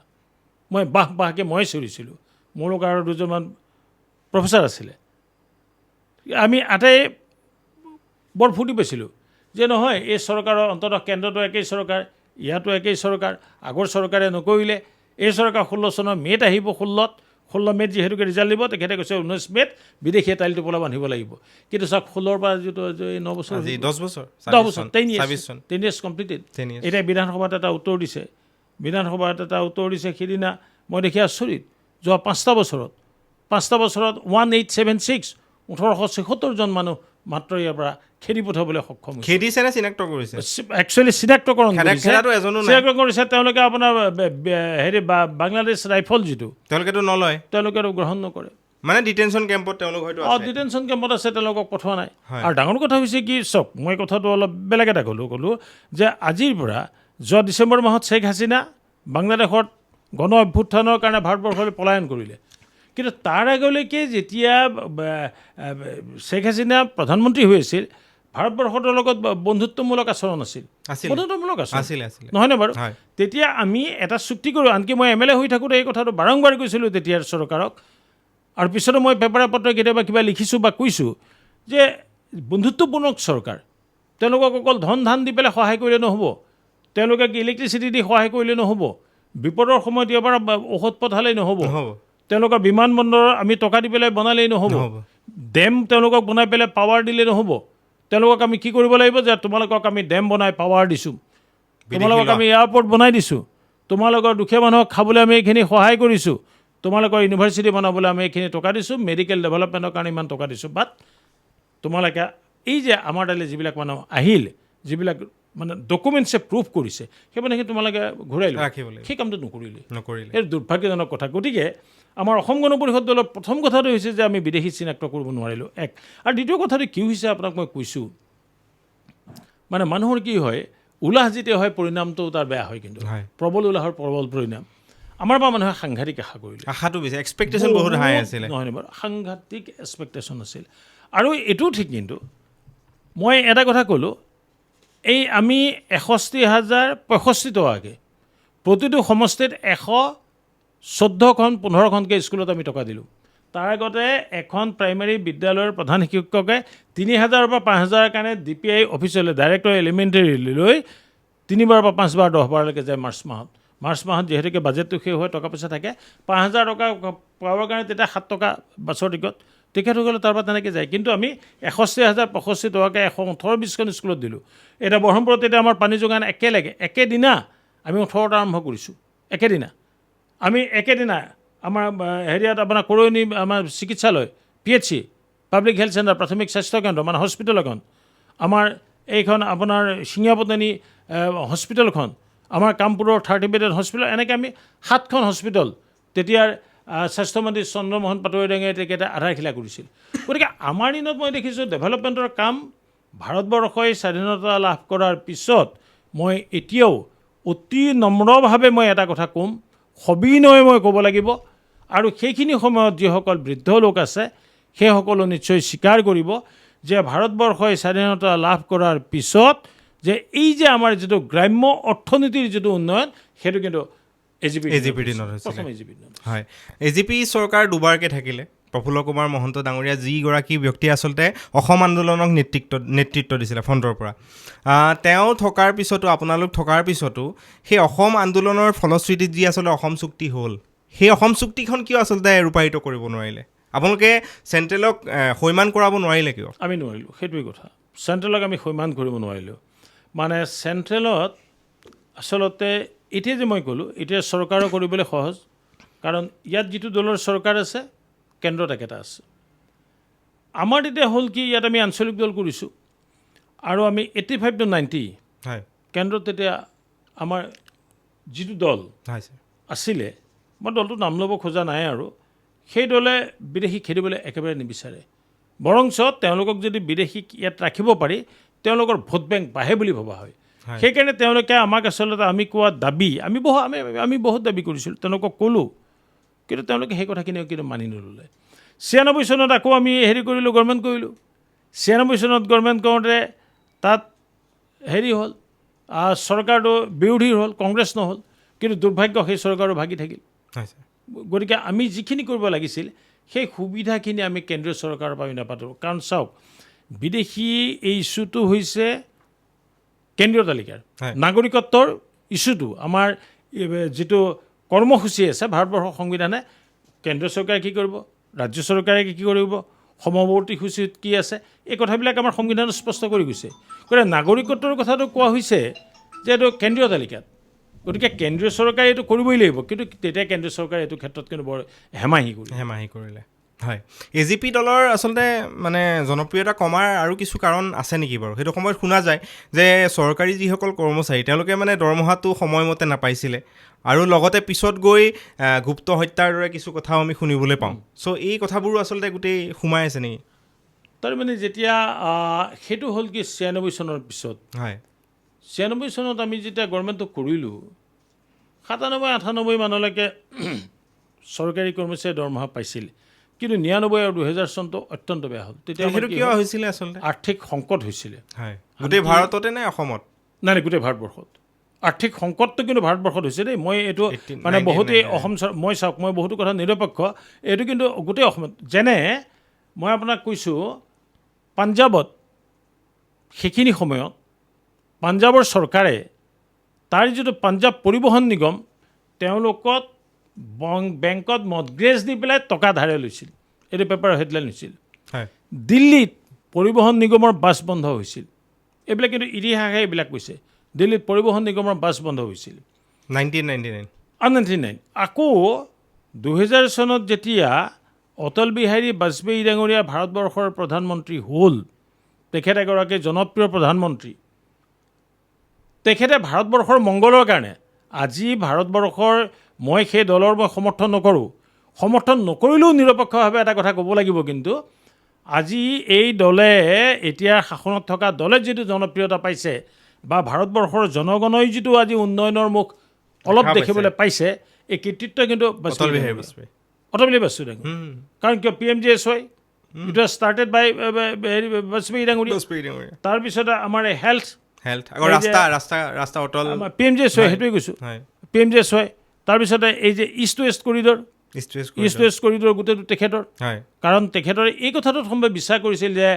মই বাহ বাহকৈ ময়ে চিঞৰিছিলোঁ। মোৰ লগত আৰু দুজনমান প্ৰফেচাৰ আছিলে, আমি আটাই বৰ ফূৰ্তি পাইছিলোঁ যে নহয়, এই চৰকাৰৰ অন্ততঃ কেন্দ্ৰতো একেই চৰকাৰ, ইয়াতো একেই চৰকাৰ, আগৰ চৰকাৰে নকৰিলে, এই চৰকাৰ 16 চনৰ মে'ত আহিব, 16 মে'ত যিহেতুকে ৰিজাল্ট দিব, তেখেতে কৈছে 19 মে'ত বিদেশীয়ে টালি টোপোলা বান্ধিব লাগিব। কিন্তু চাওক, 16ৰ পৰা যিটো 9 বছৰ, 10 বছৰ, 10 বছৰ, 10 ইয়াৰ্ছ কমপ্লিটেড। এতিয়া বিধানসভাত এটা উত্তৰ দিছে, বিধানসভাত এটা উত্তৰ দিছে সিদিনা, মই দেখি আচৰিত। যোৱা 5টা বছৰত, 5টা বছৰত 1876, 1876 জন মানুহ মাত্ৰ ইয়াৰ পৰা খেদি পঠাবলৈ সক্ষম হৈছে। খেদিছে নে চিনাক্ত কৰিছে? একচুৱেলি চিনাক্তকৰণ কৰিছে তেওঁলোকে। আপোনাৰ হেৰি বাংলাদেশ ৰাইফল যিটো, তেওঁলোকেতো নলয়, তেওঁলোকেতো গ্ৰহণ নকৰে। মানে ডিটেনশ্যন কেম্পত তেওঁলোক হয়তো আছে। ডিটেনশ্যন কেম্পত আছে, তেওঁলোকক পঠোৱা নাই। আৰু ডাঙৰ কথা হৈছে কি, চাওক, মই কথাটো অলপ বেলেগ এটা ক'লোঁ যে আজিৰ পৰা যোৱা ডিচেম্বৰ মাহত শ্বেখ হাছিনা বাংলাদেশত গণ অভ্যুত্থানৰ কাৰণে ভাৰতবৰ্ষলৈ পলায়ন কৰিলে। কিন্তু তাৰ আগলৈকে যেতিয়া শ্বেখ হাছিনা প্ৰধানমন্ত্ৰী হৈ আছিল, ভাৰতবৰ্ষৰ লগত বন্ধুত্বমূলক আচৰণ আছিল, বন্ধুত্বমূলক আচৰণ নহয়নে বাৰু? তেতিয়া আমি এটা চুক্তি কৰোঁ। আনকি মই এম এল এ হৈ থাকোঁতে এই কথাটো বাৰম্বাৰ কৈছিলোঁ তেতিয়াৰ চৰকাৰক, আৰু পিছতো মই পেপাৰে পত্ৰই কেতিয়াবা কিবা লিখিছোঁ বা কৈছোঁ যে বন্ধুত্বপূৰ্ণ চৰকাৰ, তেওঁলোকক অকল ধন ধান দি পেলাই সহায় কৰিলে নহ'ব, তেওঁলোকে ইলেক্ট্ৰিচিটি দি সহায় কৰিলে নহ'ব, বিপদৰ সময়ত ইয়াৰ পৰা ঔষধ পঠালেই নহ'ব, তেওঁলোকৰ বিমান বন্দৰৰ আমি টকা দি পেলাই বনালেই নহ'ব, ডেম তেওঁলোকক বনাই পেলাই পাৱাৰ দিলেই নহ'ব, তেওঁলোকক আমি কি কৰিব লাগিব যে তোমালোকক আমি ডেম বনাই পাৱাৰ দিছোঁ, তোমালোকক আমি এয়াৰপৰ্ট বনাই দিছোঁ, তোমালোকৰ দুখীয়া মানুহক খাবলৈ আমি এইখিনি সহায় কৰিছোঁ, তোমালোকৰ ইউনিভাৰ্চিটি বনাবলৈ আমি এইখিনি টকা দিছোঁ, মেডিকেল ডেভেলপমেণ্টৰ কাৰণে ইমান টকা দিছোঁ, বাট তোমালোকে এই যে আমাৰ তালৈ যিবিলাক মানুহ আহিল, যিবিলাক মানে ডকুমেণ্টছে প্ৰুফ কৰিছে, সেই মানুহখিনি তোমালোকে ঘূৰাই ৰাখিব লাগিব, সেই কামটো নকৰিলে। সেইটো দুৰ্ভাগ্যজনক কথা। গতিকে আমাৰ অসম গণ পৰিষদ দলৰ প্ৰথম কথাটো হৈছে যে আমি বিদেশী চিনাক্ত কৰিব নোৱাৰিলোঁ, এক। আৰু দ্বিতীয় কথাটো কি হৈছে আপোনাক মই কৈছোঁ, মানে মানুহৰ কি হয়, উলাহ যেতিয়া হয় পৰিণামটো তাৰ বেয়া হয়, কিন্তু প্ৰবল উলাহৰ প্ৰবল পৰিণাম। আমাৰ পৰা মানুহে সাংঘাতিক আশা কৰিলে, আশাটো বেছি, এক্সপেক্টেশ্যন বহুত হাই আছিলে, নহয় বাৰু, সাংঘাতিক এক্সপেক্টেশ্যন আছিল। আৰু এইটোও ঠিক, কিন্তু মই এটা কথা ক'লোঁ, এই আমি 61,065 টকাকৈ প্ৰতিটো সমষ্টিত 114খন 15খনকৈ স্কুলত আমি টকা দিলোঁ। তাৰ আগতে এখন প্ৰাইমেৰী বিদ্যালয়ৰ প্ৰধান শিক্ষকে 3,000 পৰা 5,000 কাৰণে ডি পি আই অফিচলৈ, ডাইৰেক্টৰ এলিমেণ্টেৰীলৈ 3বাৰ পৰা 5বাৰ 10বাৰলৈকে যায় মাৰ্চ মাহত। মাৰ্চ মাহত যিহেতুকে বাজেটটো শেষ হৈ টকা পইচা থাকে, 5,000 টকা পাবৰ কাৰণে তেতিয়া 7 টকা বাছৰ টিকট, তেখেতসকলে তাৰ পৰা তেনেকৈ যায়। কিন্তু আমি 61,065 টকাকৈ 118-20খন স্কুলত দিলোঁ। এতিয়া বহৰমপুৰত এতিয়া আমাৰ পানী যোগান একেলগে একেদিনা আমি 18টা আৰম্ভ কৰিছোঁ, একেদিনা আমি একেদিনা আমাৰ হেৰিয়াত আপোনাৰ কৰৈনী আমাৰ চিকিৎসালয়, P H C, public health centre, প্ৰাথমিক স্বাস্থ্যকেন্দ্ৰ মানে হস্পিটেল এখন, আমাৰ এইখন আপোনাৰ শিঙিয়াপতানী হস্পিটেলখন, আমাৰ কামপুৰৰ 30 বেডেড হস্পিটেল, এনেকৈ আমি 7খন হস্পিটেল তেতিয়াৰ স্বাস্থ্যমন্ত্ৰী চন্দ্ৰমোহন পাটোৱাৰী ডাঙৰীয়াই তেখেতে আধাৰশিলা কৰিছিল। গতিকে আমাৰ দিনত মই দেখিছোঁ ডেভেলপমেণ্টৰ কাম ভাৰতবৰ্ষই স্বাধীনতা লাভ কৰাৰ পিছত মই এতিয়াও অতি নম্ৰভাৱে মই এটা কথা ক'ম, সবিনয়ে মই ক'ব লাগিব, আৰু সেইখিনি সময়ত যিসকল বৃদ্ধ লোক আছে সেইসকলো নিশ্চয় স্বীকাৰ কৰিব যে ভাৰতবৰ্ষই স্বাধীনতা লাভ কৰাৰ পিছত যে এই যে আমাৰ যিটো গ্ৰাম্য অৰ্থনীতিৰ যিটো উন্নয়ন, সেইটো কিন্তু এজিপিৰ দিনত হৈছিলে। হয়, এজিপি চৰকাৰ দুবাৰকৈ থাকিলে। প্ৰফুল্ল কুমাৰ মহন্ত ডাঙৰীয়া যিগৰাকী ব্যক্তিয়ে আচলতে অসম আন্দোলনক নেতৃত্ব দিছিলে ফ্ৰণ্টৰ পৰা, তেওঁ থকাৰ পিছতো, আপোনালোক থকাৰ পিছতো সেই অসম আন্দোলনৰ ফলশ্ৰুতিত যি আচলতে অসম চুক্তি হ'ল, সেই অসম চুক্তিখন কিয় আচলতে ৰূপায়িত কৰিব নোৱাৰিলে? আপোনালোকে চেণ্ট্ৰেলক সৈমান কৰাব নোৱাৰিলে কিয়? আমি নোৱাৰিলোঁ, সেইটোৱেই কথা। চেণ্ট্ৰেলক আমি সৈমান কৰিব নোৱাৰিলোঁ। মানে চেণ্ট্ৰেলত আচলতে এতিয়া যে মই ক'লোঁ, এতিয়া চৰকাৰৰ কৰিবলৈ সহজ, কাৰণ ইয়াত যিটো দলৰ চৰকাৰ আছে কেন্দ্ৰত একেটা আছে। আমাৰ তেতিয়া হ'ল কি, ইয়াত আমি আঞ্চলিক দল কৰিছোঁ আৰু আমি 85 টু 90 কেন্দ্ৰত তেতিয়া আমাৰ যিটো দল হয় ছাৰ আছিলে, মই দলটোৰ নাম ল'ব খোজা নাই আৰু, সেই দলে বিদেশী খেদিবলৈ একেবাৰে নিবিচাৰে। বৰঞ্চ তেওঁলোকক যদি বিদেশীক ইয়াত ৰাখিব পাৰি, তেওঁলোকৰ ভোট বেংক বাঢ়ে বুলি ভবা হয়। সেইকাৰণে তেওঁলোকে আমাক আচলতে আমি কোৱা দাবী, আমি বহু আমি আমি বহুত দাবী কৰিছিলোঁ, তেওঁলোকক ক'লোঁ, কিন্তু তেওঁলোকে সেই কথাখিনিও কিন্তু মানি নল'লে। 96 চনত আকৌ আমি হেৰি কৰিলোঁ, গভৰ্ণমেণ্ট কৰিলোঁ। 96 চনত গভৰ্ণমেণ্ট কৰোঁতে তাত হেৰি হ'ল, চৰকাৰটো বিৰোধীৰ হ'ল, কংগ্ৰেছ নহ'ল। কিন্তু দুৰ্ভাগ্য, সেই চৰকাৰো ভাগি থাকিল। হয় ছাৰ গতিকে আমি যিখিনি কৰিব লাগিছিল, সেই সুবিধাখিনি আমি কেন্দ্ৰীয় চৰকাৰৰ পৰা আমি নাপালোঁ। কাৰণ চাওক, বিদেশী এই ইছ্যুটো হৈছে কেন্দ্ৰীয় তালিকাৰ নাগৰিকত্বৰ ইছ্যুটো। আমাৰ এই যিটো কৰ্মসূচী আছে ভাৰতবৰ্ষৰ সংবিধানে, কেন্দ্ৰীয় চৰকাৰে কি কৰিব, ৰাজ্য চৰকাৰে কি কৰিব, সমৱৰ্তী সূচীত কি আছে, এই কথাবিলাক আমাৰ সংবিধানত স্পষ্ট কৰি গৈছে। গতিকে নাগৰিকত্বৰ কথাটো কোৱা হৈছে যে এইটো কেন্দ্ৰীয় তালিকাত, গতিকে কেন্দ্ৰীয় চৰকাৰে এইটো কৰিবই লাগিব। কিন্তু তেতিয়া কেন্দ্ৰীয় চৰকাৰে এইটো ক্ষেত্ৰত কিন্তু বৰ হেমাহি কৰিলে। হেমাহি কৰিলে, হয়। এজিপি দলৰ আচলতে মানে জনপ্ৰিয়তা কমাৰ আৰু কিছু কাৰণ আছে নেকি বাৰু? সেইটো সময়ত শুনা যায় যে চৰকাৰী যিসকল কৰ্মচাৰী, তেওঁলোকে মানে দৰমহাটো সময়মতে নাপাইছিলে আৰু লগতে পিছত গৈ গুপ্ত হত্যাৰ দৰে কিছু কথাও আমি শুনিবলৈ পাওঁ। চ' এই কথাবোৰো আচলতে গোটেই সোমাই আছে নেকি? তাৰমানে যেতিয়া সেইটো হ'ল কি, 96 চনৰ পিছত, 96 চনত আমি যেতিয়া গভৰ্ণমেণ্টটো কৰিলোঁ, 97 98 মানলৈকে চৰকাৰী কৰ্মচাৰীয়ে দৰমহা পাইছিল। কিন্তু 99 আৰু 2000 চনটো অত্যন্ত বেয়া হ'ল। তেতিয়া আমাৰ সেইটো কি কিয় হ'ল? হৈছিলে আচলতে? আৰ্থিক সংকট হৈছিলে। হয়, গোটেই ভাৰততে নে অসমত? নাই নাই, গোটেই ভাৰতবৰ্ষত আৰ্থিক সংকটটো কিন্তু ভাৰতবৰ্ষত হৈছে দেই। মই এইটো মানে বহুতেই 1999 অসম মই চাওক, মই বহুতো কথা নিৰপেক্ষ, এইটো কিন্তু গোটেই অসমত। যেনে মই আপোনাক কৈছোঁ, পাঞ্জাৱত সেইখিনি সময়ত পাঞ্জাৱৰ চৰকাৰে তাৰ যিটো পাঞ্জাৱ পৰিবহণ নিগম, তেওঁলোকত বেংকত মৰ্টগেজ দি পেলাই টকা ধাৰে লৈছিল। এইটো পেপাৰ হেডলাইন হৈছিল। দিল্লীত পৰিবহণ নিগমৰ বাছ বন্ধ হৈছিল। এইবিলাক কিন্তু ইতিহাসে এইবিলাক কৈছে। দিল্লীত পৰিবহণ নিগমৰ বাছ বন্ধ হৈছিল। 1999। 99। আকৌ 2000 চনত যেতিয়া অটল বিহাৰী বাজপেয়ী ডাঙৰীয়া ভাৰতবৰ্ষৰ প্ৰধানমন্ত্ৰী হ'ল, তেখেত এগৰাকী জনপ্ৰিয় প্ৰধানমন্ত্ৰী। তেখেতে ভাৰতবৰ্ষৰ মংগলৰ কাৰণে, আজি ভাৰতবৰ্ষৰ মই সেই দলৰ মই সমৰ্থন নকৰোঁ, সমৰ্থন নকৰিলেও নিৰপেক্ষভাৱে এটা কথা ক'ব লাগিব, কিন্তু আজি এই দলে, এতিয়া শাসনত থকা দলে যিটো জনপ্ৰিয়তা পাইছে বা ভাৰতবৰ্ষৰ জনগণই যিটো আজি উন্নয়নৰ মুখ অলপ দেখা পাইছে। দেখিবলৈ পাইছে, এই কৃতিত্ব কিন্তু অটল বাজপেয়ী বিহাৰী ডাঙৰীয়া। বাজপেয়ী। অটল বিহাৰী বাজপেয়ী ডাঙৰীয়া। কাৰণ কিয়, PMGSY, it was started by হেৰি বাজপেয়ী ডাঙৰীয়া। বাজপেয়ী ডাঙৰীয়া। তাৰপিছতে আমাৰ এই হেল্থ হেল্থ, আকৌ এই যে ৰাস্তা ৰাস্তা ৰাস্তা অটল আমাৰ পিএমজিএছৱাই, সেইটোৱে কৈছোঁ। পিএমজিএছৱাই, তাৰপিছতে এই যে east west corridor, east west east west corridor গোটেইটো তেখেতৰ। কাৰণ তেখেতৰ এই কথাটোত সম্ভৱ বিশ্বাস কৰিছিল যে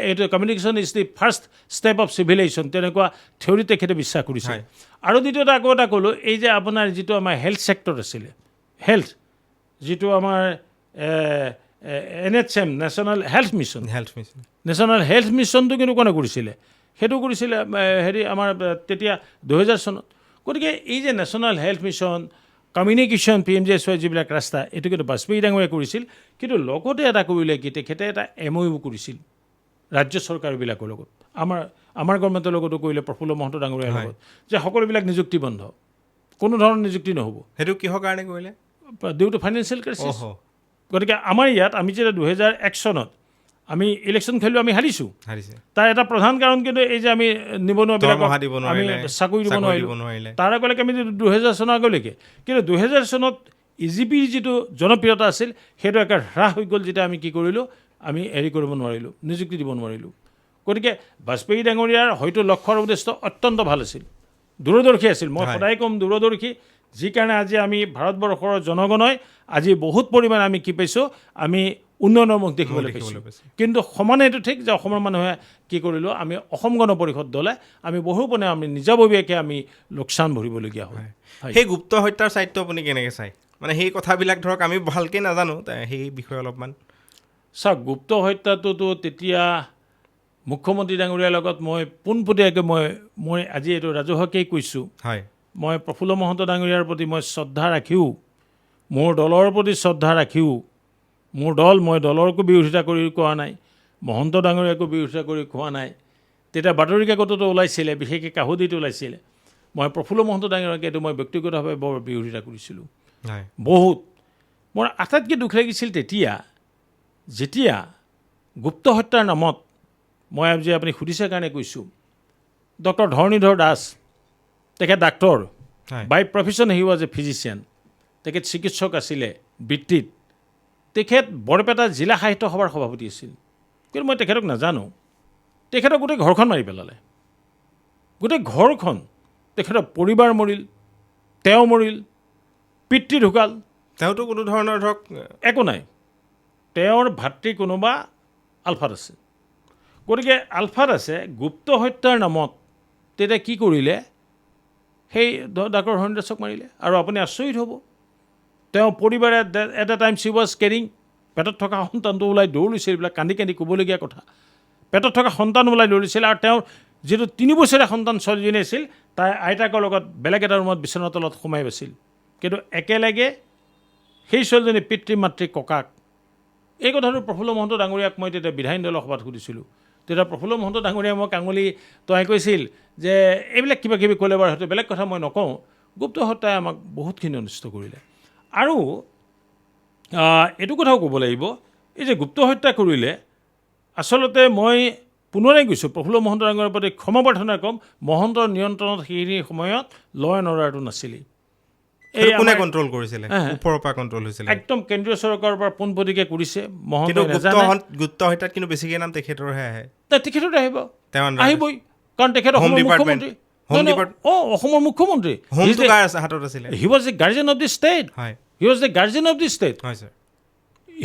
এইটো communication is the first step of civilization, তেনেকুৱা থিয়ৰী তেখেতে বিশ্বাস কৰিছিল। আৰু দ্বিতীয়তে আকৌ এটা ক'লোঁ, এই যে আপোনাৰ যিটো আমাৰ হেল্থ ছেক্টৰ আছিলে, হেল্থ যিটো আমাৰ NHM, national health mission. Health mission. National health মিছনটো কিন্তু কোনে কৰিছিলে? সেইটো কৰিছিলে হেৰি আমাৰ তেতিয়া 2000 চনত। গতিকে এই যে national health mission, communication, PMGSY, যিবিলাক ৰাস্তা, এইটো কিন্তু বাজপেয়ী ডাঙৰীয়াই কৰিছিল। কিন্তু লগতে এটা কৰিলে কি, তেখেতে এটা এমঅ'ইউ কৰিছিল ৰাজ্য চৰকাৰবিলাকৰ লগত, আমাৰ গভৰ্ণমেণ্টৰ লগতো কৰিলে, প্ৰফুল্ল মহন্ত ডাঙৰীয়াৰ লগত, যে সকলোবিলাক নিযুক্তি বন্ধ, কোনো ধৰণৰ নিযুক্তি নহ'ব। সেইটো কিহৰ কাৰণে কৰিলে? Due to financial crisis. গতিকে আমাৰ ইয়াত আমি যেতিয়া 2001 চনত আমি ইলেকশ্যন খেলিলোঁ, আমি হাৰিছোঁ। হাৰিছে। তাৰ এটা প্ৰধান কাৰণ কিন্তু এই যে আমি নিবনুৱাবিলাকক দৰমহা দিব আমি নোৱাৰিলে, চাকৰি দিব চাকৰি নোৱাৰিলোঁ। দিব নোৱাৰিলে। তাৰ আগলৈকে আমি 2000 চনৰ আগলৈকে, কিন্তু 2000 চনত এজিপিৰ যিটো জনপ্ৰিয়তা আছিল, সেইটো একে হ্ৰাস হৈ গ'ল, যেতিয়া আমি কি কৰিলোঁ, আমি হেৰি কৰিব নোৱাৰিলোঁ, নিযুক্তি দিব নোৱাৰিলোঁ। গতিকে বাজপেয়ী ডাঙৰীয়াৰ হয়তো লক্ষ্য আৰু উদ্দেশ্য অত্যন্ত ভাল আছিল, দূৰদৰ্শী আছিল। মই সদায় ক'ম দূৰদৰ্শী, যি কাৰণে আজি আমি ভাৰতবৰ্ষৰ জনগণই আজি বহুত পৰিমাণে আমি কি পাইছোঁ, আমি উন্নয়নৰ মুখ দেখিবলৈ পাইছোঁ। দেখিবলৈ পাইছোঁ। কিন্তু সমানে এইটো ঠিক যে অসমৰ মানুহে কি কৰিলোঁ, আমি অসম গণ পৰিষদ দলে আমি বহু পণে আমি নিজাববীয়াকৈ আমি লোকচান ভৰিবলগীয়া হ'ল। হয়। সেই গুপ্ত হত্যাৰ ছাইডটো আপুনি কেনেকৈ চায়? মানে সেই কথাবিলাক ধৰক আমি ভালকৈ নাজানো, সেই বিষয়ে অলপমান। চাওক, গুপ্ত হত্যাটোতো তেতিয়া মুখ্যমন্ত্ৰী ডাঙৰীয়াৰ লগত মই পোনপটীয়াকৈ মই আজি এইটো ৰাজহুৱাকেই কৈছোঁ। মই প্ৰফুল্ল মহন্ত ডাঙৰীয়াৰ প্ৰতি মই শ্ৰদ্ধা ৰাখিও, মোৰ দলৰ প্ৰতি শ্ৰদ্ধা ৰাখিও মোৰ দল, মই দলৰকো বিৰোধিতা কৰি কোৱা নাই, মহন্ত ডাঙৰীয়াকো বিৰোধিতা কৰি কোৱা নাই। তেতিয়া বাতৰি কাকততো ওলাইছিলে, বিশেষকৈ কাহুদিত ওলাইছিলে। মই প্ৰফুল্ল মহন্ত ডাঙৰীয়াক এইটো মই ব্যক্তিগতভাৱে বৰ বিৰোধিতা কৰিছিলোঁ বহুত। মোৰ আটাইতকৈ দুখ লাগিছিল তেতিয়া, যেতিয়া গুপ্ত হত্যাৰ নামত, মই আজি আপুনি সুধিছে কাৰণে কৈছোঁ, ডক্টৰ ধৰণীধৰ দাস, তেখেত doctor, by profession he was a physician, তেখেত চিকিৎসক আছিলে বৃত্তিত। তেখেত বৰপেটা জিলা সাহিত্য সভাৰ সভাপতি আছিল, কিন্তু মই তেখেতক নাজানো। তেখেতক গোটেই ঘৰখন মাৰি পেলালে, গোটেই ঘৰখন, তেখেতৰ পৰিবাৰ মৰিল, তেওঁ মৰিল, পিতৃ ঢুকাল। তেওঁতো কোনো ধৰণৰ ধৰক একো নাই। তেওঁৰ ভাতৃ কোনোবা আলফাত আছে, গতিকে আলফাত আছে। গুপ্ত হত্যাৰ নামত তেতিয়া কি কৰিলে, সেই ডাক্তৰ ধৰণী দাসক মাৰিলে। আৰু আপুনি আচৰিত হ'ব, তেওঁ পৰিবাৰে at a time she was carrying, পেটত থকা সন্তানটো ওলাই দৌৰিছিল, এইবিলাক কান্দি কান্দি ক'বলগীয়া কথা। পেটত থকা সন্তান ওলাই দৌৰিছিল আৰু তেওঁৰ যিটো 3 বছৰীয়া সন্তান ছোৱালীজনী আছিল, তাই আইতাকৰ লগত বেলেগ এটা ৰুমত বিচনাৰ তলত সোমাই আছিল। কিন্তু একেলগে সেই ছোৱালীজনী পিতৃ মাতৃ ককাক, এই কথাটো প্ৰফুল্ল মহন্ত ডাঙৰীয়াক মই তেতিয়া বিধায়িনী দলৰ সভাত সুধিছিলোঁ। তেতিয়া প্ৰফুল্ল মহন্ত ডাঙৰীয়াই মোক আঙুলি তই কৈছিল যে এইবিলাক কিবা কিবি ক'লে বাৰু সেইটো বেলেগ কথা, মই নকওঁ। গুপ্ত হত্যাই আমাক বহুতখিনি অনিষ্ট কৰিলে। আৰু এইটো কথাও ক'ব লাগিব, এই যে গুপ্ত হত্যা কৰিলে, আচলতে মই পুনৰাই কৈছোঁ, প্ৰফুল্ল মহন্ত ডাঙৰীয়াৰ প্ৰতি ক্ষমা প্ৰাৰ্থনা ক'ম, মহন্তৰ নিয়ন্ত্ৰণত সেইখিনি সময়ত ল এণ্ড অৰ্ডাৰটো নাছিলেই। এই কোনে কণ্ট্ৰল কৰিছিলে? ওপৰৰ পৰা কণ্ট্ৰল হৈছিলে একদম, কেন্দ্ৰীয় চৰকাৰৰ পৰা পোনপটীয়াকৈ কৰিছে। মহন্ত গুপ্ত হত্যাত কিন্তু বেছিকৈ নাম তেখেতৰহে আহে। তেখেতৰে আহিব, আহিবই, কাৰণ তেখেত অসমৰ মুখ্যমন্ত্ৰী। অসমৰ মুখ্যমন্ত্ৰী he was the guardian of the state, he was the guardian of the state,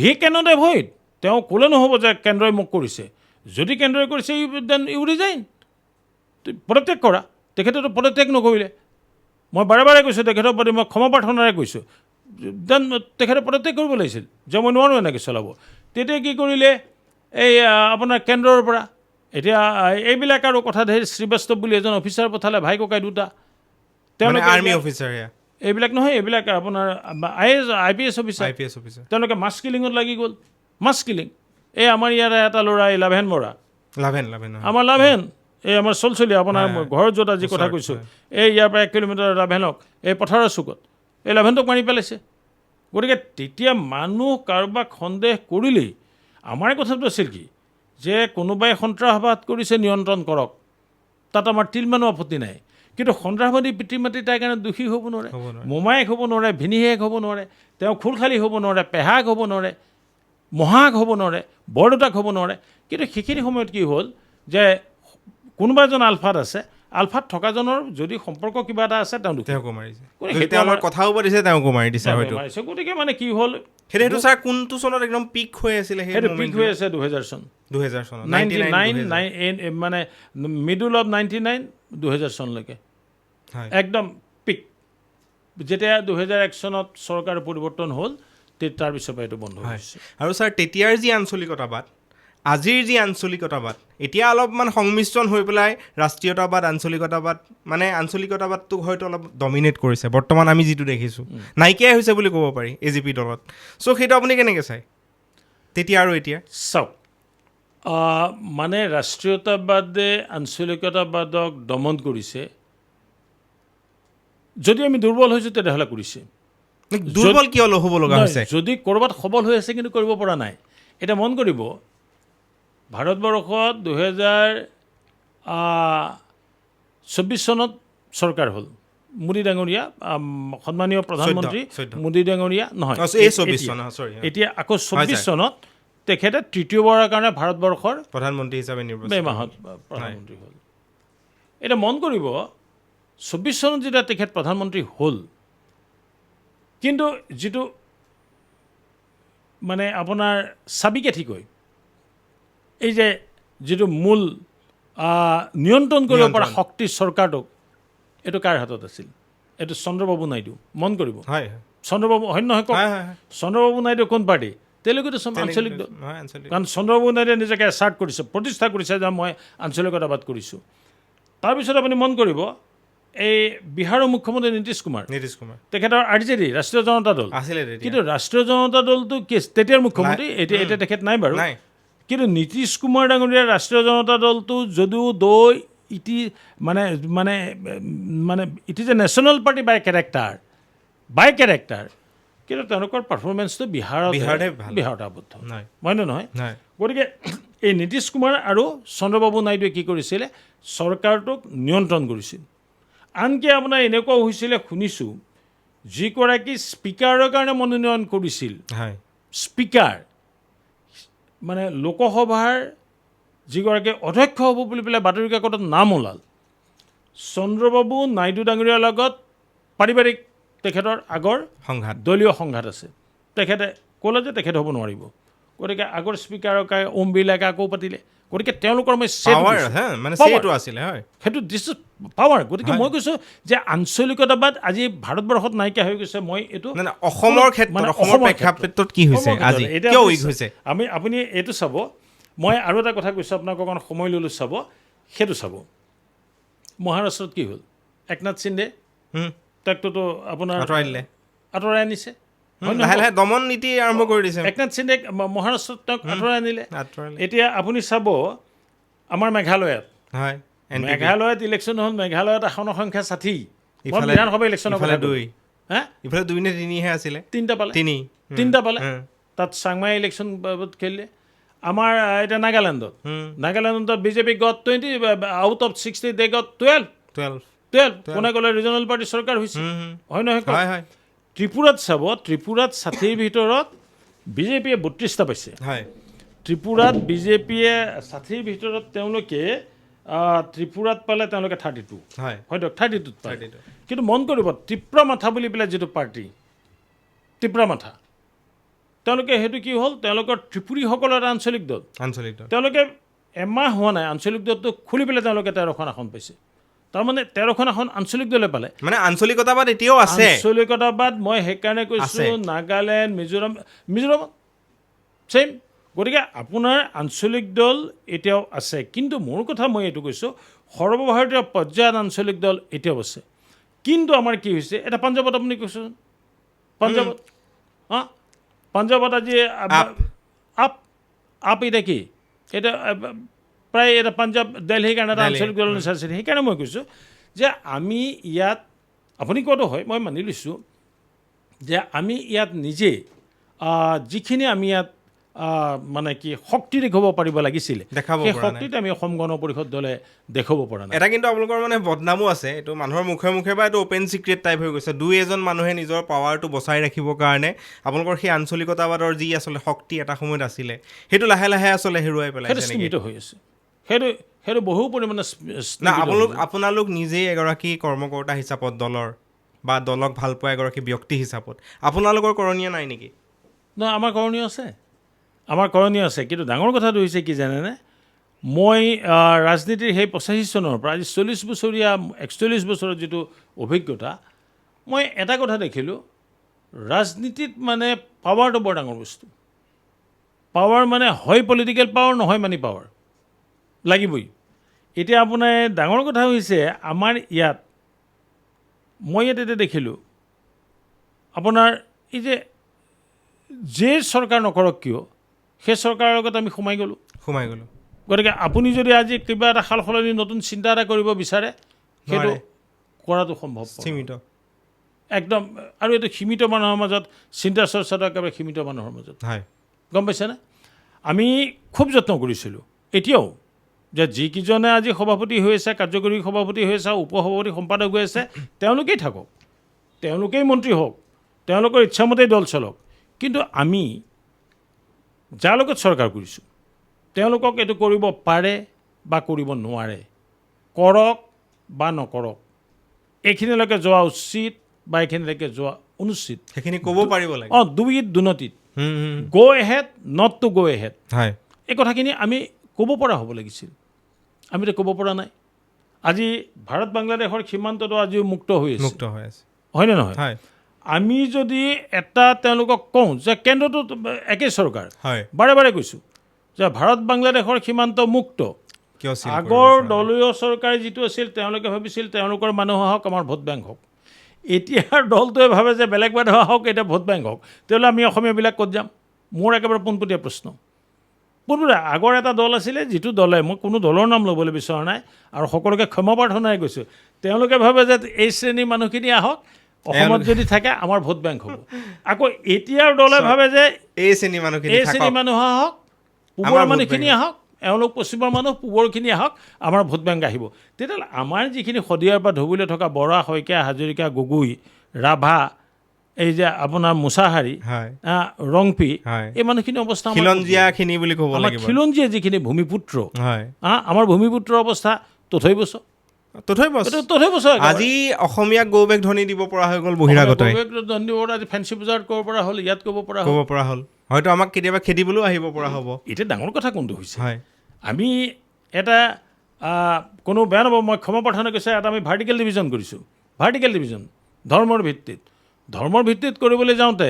he cannot avoid. তেওঁ ক'লে নহ'ব যে কেন্দ্ৰই মোক কৰিছে। যদি কেন্দ্ৰই কৰিছে, ইউ then U resign, পদত্যাগ কৰা। তেখেতেতো পদত্যাগ নকৰিলে। মই বাৰে বাৰে কৈছোঁ, তেখেতৰ প্ৰতি মই ক্ষমা প্ৰাৰ্থনাৰে কৈছোঁ, then তেখেতে পদত্যাগ কৰিব লাগিছিল যে মই নোৱাৰোঁ এনেকৈ চলাব। তেতিয়া কি কৰিলে, এই আপোনাৰ কেন্দ্ৰৰ পৰা এতিয়া এইবিলাক আৰু কথা ধেৰ, শ্ৰীবাস্তৱ বুলি এজন অফিচাৰ পঠালে, ভাই ককাই দুটা, তেওঁলোকে আৰ্মি অফিচাৰ, এইবিলাক নহয়, এইবিলাক আপোনাৰ IAS IPS officer, IPS officer, তেওঁলোকে মাছ কিলিঙত লাগি গ'ল। মাছ কিলিং, এই আমাৰ ইয়াৰে এটা ল'ৰা, এই লাভেন বৰা, লাভেন লাভেন আমাৰ লাভেন, এই আমাৰ চলচলি আপোনাৰ ঘৰত য'ত আজি কথা কৈছোঁ, এই ইয়াৰ পৰা 1 কিলোমিটাৰ লাভেনক, এই পথাৰৰ চুকত এই লাভেনটোক মাৰি পেলাইছে। গতিকে তেতিয়া মানুহ কাৰোবাক সন্দেহ কৰিলেই, আমাৰ কথাটো আছিল কি যে কোনোবাই সন্ত্ৰাসবাদ কৰিছে, নিয়ন্ত্ৰণ কৰক, তাত আমাৰ তিলমানো আপত্তি নাই। কিন্তু সন্ত্ৰাসবাদী পিতৃ মাতৃ তাইৰ কাৰণে দোষী হ'ব নোৱাৰে, মোমায়েক হ'ব নোৱাৰে, ভিনীহেক হ'ব নোৱাৰে, তেওঁ খুলখালী হ'ব নোৱাৰে, পেহাক হ'ব নোৱাৰে, মহাক হ'ব নোৱাৰে, বৰদেউতাক হ'ব নোৱাৰে। কিন্তু সেইখিনি সময়ত কি হ'ল যে কোনোবা এজন আলফাত আছে, আলফাত থকাজনৰ যদি সম্পৰ্ক কিবা এটা আছে, তেওঁ তেওঁকো মাৰিছে, তেওঁৰ কথাও পাতিছে, তেওঁকো মাৰি দিছে, মাৰিছে। গতিকে মানে কি হ'ল, সেইটো ছাৰ কোনটো চনত একদম পিক হৈ আছিলে? সেইটো পিক হৈ আছে 2000 চন, 2000 চনত, 99 মানে মিডল অফ 99, 2000 চনলৈকে একদম পিক। যেতিয়া 2001 চনত চৰকাৰ পৰিৱৰ্তন হ'ল, তাৰপিছৰ পৰা এইটো বন্ধ হৈছে। আৰু ছাৰ তেতিয়াৰ যি আঞ্চলিকতাবাদ, আজিৰ যি আঞ্চলিকতাবাদ, এতিয়া অলপমান সংমিশ্ৰণ হৈ পেলাই ৰাষ্ট্ৰীয়তাবাদ আঞ্চলিকতাবাদ, মানে আঞ্চলিকতাবাদটোক হয়তো অলপ ডমিনেট কৰিছে বৰ্তমান আমি যিটো দেখিছোঁ, নাইকিয়াই হৈছে বুলি ক'ব পাৰি এ জি পি দলত। চ' সেইটো আপুনি কেনেকৈ চায় তেতিয়া আৰু এতিয়া? চাওক, মানে ৰাষ্ট্ৰীয়তাবাদে আঞ্চলিকতাবাদক দমন কৰিছে। যদি আমি দুৰ্বল হৈছোঁ তেতিয়াহ'লে কৰিছে। দুৰ্বল কিয় হ'ব লগা হৈছে? যদি ক'ৰবাত সবল হৈ আছে কিন্তু কৰিব পৰা নাই। এতিয়া মন কৰিব, ভাৰতবৰ্ষত 2024 চনত চৰকাৰ হ'ল, মোদী ডাঙৰীয়া, সন্মানীয় প্ৰধানমন্ত্ৰী মোদী ডাঙৰীয়া, নহয় এতিয়া আকৌ 24 চনত তেখেতে তৃতীয়বাৰৰ কাৰণে ভাৰতবৰ্ষৰ প্ৰধানমন্ত্ৰী হিচাপে মে মাহত প্ৰধানমন্ত্ৰী হ'ল। এতিয়া মন কৰিব, 24 চনত যেতিয়া তেখেত প্ৰধানমন্ত্ৰী হ'ল, কিন্তু যিটো মানে আপোনাৰ চাবিকাঠি কৈ এই যে যিটো মূল নিয়ন্ত্ৰণ কৰিব পৰা শক্তি চৰকাৰটোক, এইটো কাৰ হাতত আছিল? এইটো চন্দ্ৰবাবু নাইডু। মন কৰিব, চন্দ্ৰবাবু হয় নহয় কওক, চন্দ্ৰবাবু নাইডু কোন পাৰ্টি? তেওঁলোকেতো চব আঞ্চলিক দল। কাৰণ চন্দ্ৰবাবু নাইডুৱে নিজকে এছাৰ্ট কৰিছে, প্ৰতিষ্ঠা কৰিছে যে মই আঞ্চলিকতাবাদ কৰিছোঁ। তাৰপিছত আপুনি মন কৰিব, এই বিহাৰৰ মুখ্যমন্ত্ৰী নীতিশ কুমাৰ, নীতিশ কুমাৰ, তেখেতৰ আৰজেডি, ৰাষ্ট্ৰীয় জনতা দল আছিলে তেতিয়া। কিন্তু ৰাষ্ট্ৰীয় জনতা দলটো কি তেতিয়াৰ মুখ্যমন্ত্ৰী, এতিয়া এতিয়া তেখেত নাই বাৰু। নাই। কিন্তু নীতিশ কুমাৰ ডাঙৰীয়াৰ ৰাষ্ট্ৰীয় জনতা দলটো যদিও দৈ ইটি মানে মানে মানে it is a national party by character, by character, কিন্তু তেওঁলোকৰ পাৰফৰ্মেঞ্চটো বিহাৰত বিহাৰতহে ভাল। বিহাৰত আবদ্ধ। নাই। হয় নে নহয়? নাই। গতিকে এই নীতিশ কুমাৰ আৰু চন্দ্ৰবাবু নাইডুৱে কি কৰিছিলে, চৰকাৰটোক নিয়ন্ত্ৰণ কৰিছিল। আনকি আপোনাৰ এনেকুৱাও হৈছিলে, শুনিছোঁ, যিগৰাকী স্পীকাৰৰ কাৰণে মনোনয়ন কৰিছিল, স্পীকাৰ মানে লোকসভাৰ যিগৰাকী অধ্যক্ষ হ'ব বুলি পেলাই বাতৰি কাকতত নাম ওলাল, চন্দ্ৰবাবু নাইডু ডাঙৰীয়াৰ লগত পাৰিবাৰিক তেখেতৰ আগৰ সংঘাত, দলীয় সংঘাত আছে। তেখেতে ক'লে যে তেখেত হ'ব নোৱাৰিব। গতিকে আগৰ স্পীকাৰকে ওম বিৰলাকে আকৌ পাতিলে। গতিকে তেওঁলোকৰ মই set power দিছোঁ। হা, মানে Power। সেইটো আছিলে, হয়। সেইটো this is power. গতিকে মই কৈছোঁ যে আঞ্চলিকতাবাদ আজি ভাৰতবৰ্ষত নাইকিয়া হৈ গৈছে। মই এইটো নাই, নাই, অসমৰ ক্ষেত্ৰত, মানে অসমৰ অসমৰ প্ৰেক্ষাপটত কি হৈছে অসমৰ ক্ষেত্ৰত। আজি? এতিয়া কিয় আপুনি উইক হৈছে? আপুনি এইটো চাব, মই আৰু এটা কথা কৈছোঁ আপোনাক, অকণ সময় ল'লোঁ, চাব, সেইটো চাব। মহাৰাষ্ট্ৰত কি হ'ল? একনাথ সিন্ধে, তেওঁকটোতো আপোনাৰ আঁতৰাই দিলে, আঁতৰাই আনিছে। হয় লাহে নহয়? লাহে দমন নীতি আৰম্ভ কৰি দিছে। একনাথ সিন্ধে মহাৰাষ্ট্ৰত তেওঁক আঁতৰাই আনিলে। আঁতৰালে। এতিয়া আপুনি চাব আমাৰ মেঘালয়ত, NPP। মেঘালয়ত ইলেকশ্যন হ'ল, মেঘালয়ত আসনৰ সংখ্যা 60। মই বিধানসভা ইলেকশ্যনৰ ইফালে কথা দুই। কৈছোঁ। হা? ইফালে দুই নে তিনিহে আছিলে? তিনিটা পালে। তিনি। তিনিটা পালে। তাত চাংমাই ইলেকশ্যন খেলিলে। আমাৰ এতিয়া নাগালেণ্ডত, নাগালেণ্ডত BJP got 20 out of 60, they got 12। 12। 12। কোনে ক'লে ৰিজনেল পাৰ্টি চৰকাৰ হৈছে? হয় নহয় কওক? হয়, হয়। ত্ৰিপুৰাত চাব, ত্ৰিপুৰাত 60ৰ ভিতৰত বিজেপিয়ে 32টা পাইছে। ত্ৰিপুৰাত বিজেপিয়ে 60ৰ ভিতৰত তেওঁলোকে ত্ৰিপুৰাত পালে তেওঁলোকে 32। হয় দিয়ক, 32ত পালে। 32। কিন্তু মন কৰিব, ত্ৰিপুৰা মাথা বুলি পেলাই যিটো পাৰ্টি, ত্ৰিপুৰা মাথা, তেওঁলোকে সেইটো কি হ'ল, তেওঁলোকৰ ত্ৰিপুৰীসকলৰ এটা আঞ্চলিক দল। আঞ্চলিক দল। তেওঁলোকে এমাহ হোৱা নাই আঞ্চলিক দলটো খুলি পেলাই তেওঁলোকে 13খন আসন পাইছে। তাৰমানে 13খন আসন আঞ্চলিক দলে পালে। মানে আঞ্চলিকতাবাদ এতিয়াও আছে। আঞ্চলিকতাবাদ মই সেইকাৰণে কৈছোঁ, আছে। নাগালেণ্ড, মিজোৰাম, মিজোৰামত ছেইম। গতিকে আপোনাৰ আঞ্চলিক দল এতিয়াও আছে। কিন্তু মোৰ কথা মই এইটো কৈছোঁ, সৰ্বভাৰতীয় পৰ্যায়ত আঞ্চলিক দল এতিয়াও আছে। কিন্তু আমাৰ কি হৈছে, এটা পাঞ্জাৱত আপুনি কৈছোঁ, পাঞ্জাৱত, হা, পাঞ্জাৱত আজি আপ। আপ, আপ এতিয়া কি, এতিয়া প্ৰায় এটা পাঞ্জাৱ দেলহিৰ কাৰণে এটা দেলহি, আঞ্চলিক দলৰ নিচিনা আছিল। সেইকাৰণে মই কৈছোঁ যে আমি ইয়াত, আপুনি কোৱাটো হয়, মই মানি লৈছোঁ যে আমি ইয়াত নিজে যিখিনি আমি ইয়াত মানে কি শক্তি দেখুৱাব পাৰিব লাগিছিলে, দেখাব সেই পৰা নাই। শক্তিটো আমি অসম গণ পৰিষদ দলে দেখুৱাব পৰা নাই। এটা কিন্তু আপোনালোকৰ মানে বদনামো আছে, এইটো মানুহৰ মুখে মুখে বা এইটো অ'পেন চিক্ৰেট টাইপ হৈ গৈছে। দুই এজন মানুহে নিজৰ পাৱাৰটো বচাই ৰাখিবৰ কাৰণে আপোনালোকৰ সেই আঞ্চলিকতাবাদৰ যি আচলতে শক্তি এটা সময়ত আছিলে, সেইটো লাহে লাহে আচলতে হেৰুৱাই পেলাইছে সেইটো নেকি? সীমিত হৈ আছে, সেইটো বহু পৰিমাণে না, স্তীমিত হৈ আছে। আপোনালোক নিজেই এগৰাকী কৰ্মকৰ্তা হিচাপত দলৰ বা দলক ভাল পোৱা এগৰাকী ব্যক্তি হিচাপত আপোনালোকৰ কৰণীয় নাই নেকি? নহয়, আমাৰ কৰণীয় আছে, আমাৰ কৰণীয় আছে। কিন্তু ডাঙৰ কথাটো হৈছে কি জানেনে, মই ৰাজনীতিৰ সেই 85 চনৰ পৰা আজি 40 বছৰীয়া, 41 বছৰৰ যিটো অভিজ্ঞতা, মই এটা কথা দেখিলোঁ, ৰাজনীতিত মানে পাৱাৰটো বৰ ডাঙৰ বস্তু। পাৱাৰ মানে হয় পলিটিকেল পাৱাৰ, নহয় মানি পাৱাৰ লাগিবই। এতিয়া আপোনাৰ ডাঙৰ কথা হৈছে আমাৰ ইয়াত, মই ইয়াত এতিয়া দেখিলোঁ আপোনাৰ এই যে চৰকাৰ নকৰক কিয়, সেই চৰকাৰৰ লগত আমি সোমাই গ'লোঁ। সোমাই গ'লোঁ। গতিকে আপুনি যদি আজি কিবা এটা সাল সলনি নতুন চিন্তা এটা কৰিব বিচাৰে, সেইটো নোৱাৰে। কৰাটো সম্ভৱ নহয়। সীমিত। একদম। আৰু এইটো সীমিত মানুহৰ মাজত, চিন্তা চৰ্চাটো একেবাৰে সীমিত মানুহৰ মাজত। গম পাইছেনে? আমি খুব যত্ন কৰিছিলোঁ, এতিয়াও যে যিকেইজনে আজি সভাপতি হৈ আছে, কাৰ্যকৰী সভাপতি হৈ আছে, উপসভাপতি, সম্পাদক হৈ আছে, তেওঁলোকেই থাকক, তেওঁলোকেই মন্ত্ৰী হওক, তেওঁলোকৰ ইচ্ছামতেই দল চলক, কিন্তু আমি যাৰ লগত চৰকাৰ কৰিছোঁ তেওঁলোকক এইটো কৰিব পাৰে বা কৰিব নোৱাৰে, কৰক বা নকৰক, এইখিনিলৈকে যোৱা উচিত বা এইখিনিলৈকে যোৱা অনুচিত, সেইখিনি ক'ব পাৰিব লাগে। Do it, do not it, go ahead, not to go ahead. এই কথাখিনি আমি ক'ব পৰা হ'ব লাগিছিল, আমিতো ক'ব পৰা নাই। আজি ভাৰত বাংলাদেশৰ সীমান্তটো আজিও মুক্ত হৈ আছে। মুক্ত হৈ আছে। হয়নে নহয়? হয়। আমি যদি এটা তেওঁলোকক কওঁ যে কেন্দ্ৰটোত একেই চৰকাৰ, বাৰে বাৰে কৈছোঁ যে ভাৰত বাংলাদেশৰ সীমান্ত মুক্ত, কিয় seal কৰিব আগৰ পৰা নাই? দলীয় চৰকাৰ যিটো আছিল, তেওঁলোকে ভাবিছিল তেওঁলোকৰ মানুহ আহক, আমাৰ ভোট বেংক হওক। এতিয়াৰ দলটোৱে ভাবে যে বেলেগ মানুহ আহক, এতিয়া ভোট বেংক হওক। তেতিয়াহ'লে আমি অসমীয়াবিলাক ক'ত যাম? মোৰ একেবাৰে পোনপটীয়া প্ৰশ্ন। পোনপটীয়া আগৰ এটা দল আছিলে, যিটো দলে, মই কোনো দলৰ নাম ল'বলৈ বিচৰা নাই আৰু সকলোকে ক্ষমা প্ৰাৰ্থনাই কৈছোঁ, তেওঁলোকে ভাবে যে এই শ্ৰেণীৰ মানুহখিনি আহক, অসমত যদি থাকে আমাৰ ভোট বেংক হ'ব। আকৌ এতিয়াৰ দলে ভাবে যে এই শ্ৰেণীৰ মানুহখিনি এই শ্ৰেণীৰ থাকক, মানুহ আহক, পূবৰ আমাৰ ভোট মানুহখিনি বেংক। আহক, এওঁলোক পশ্চিমৰ মানুহ, পূবৰখিনি আহক, আমাৰ ভোট বেংক আহিব। তেতিয়াহ'লে আমাৰ যিখিনি শদিয়াৰ পৰা ধুবুৰীলৈ থকা বৰা, শইকীয়া, হাজৰিকা, গগৈ, ৰাভা, এই যে আপোনাৰ মুছাহাৰী, হয় ৰংপি, হয়। এই মানুহখিনি অৱস্থা আমাৰ খিলঞ্জীয়াখিনি বুলি ক'ব আমাৰ লাগিব। খিলঞ্জীয়া যিখিনি ভূমিপুত্ৰ, হয় আমাৰ ভূমিপুত্ৰৰ অৱস্থা তথৈ বছ। তথৈ বছ। এইটো তথৈ বছ একেবাৰে। আজি অসমীয়াক গৌ বেগ ধ্বনি দিব পৰা হৈ গ'ল বহিৰাগতই। গগৈক ধন দিব পৰা, আজি ফেঞ্চি বজাৰত ক'ব পৰা হ'ল, ইয়াত ক'ব পৰা হ'ল। ক'ব পৰা হ'ল, হয়তো আমাক কেতিয়াবা খেদিবলৈও আহিব পৰা হ'ব। এতিয়া ডাঙৰ কথা কোনটো হৈছে, হয় আমি এটা কোনো বেয়া নাপাব, মই ক্ষমা প্ৰাৰ্থনা কৰিছোঁ, এটা আমি ভাৰ্টিকেল ডিভিজন কৰিছোঁ। ভাৰ্টিকেল ডিভিজন ধৰ্মৰ ভিত্তিত, ধৰ্মৰ ভিত্তিত কৰিবলৈ যাওঁতে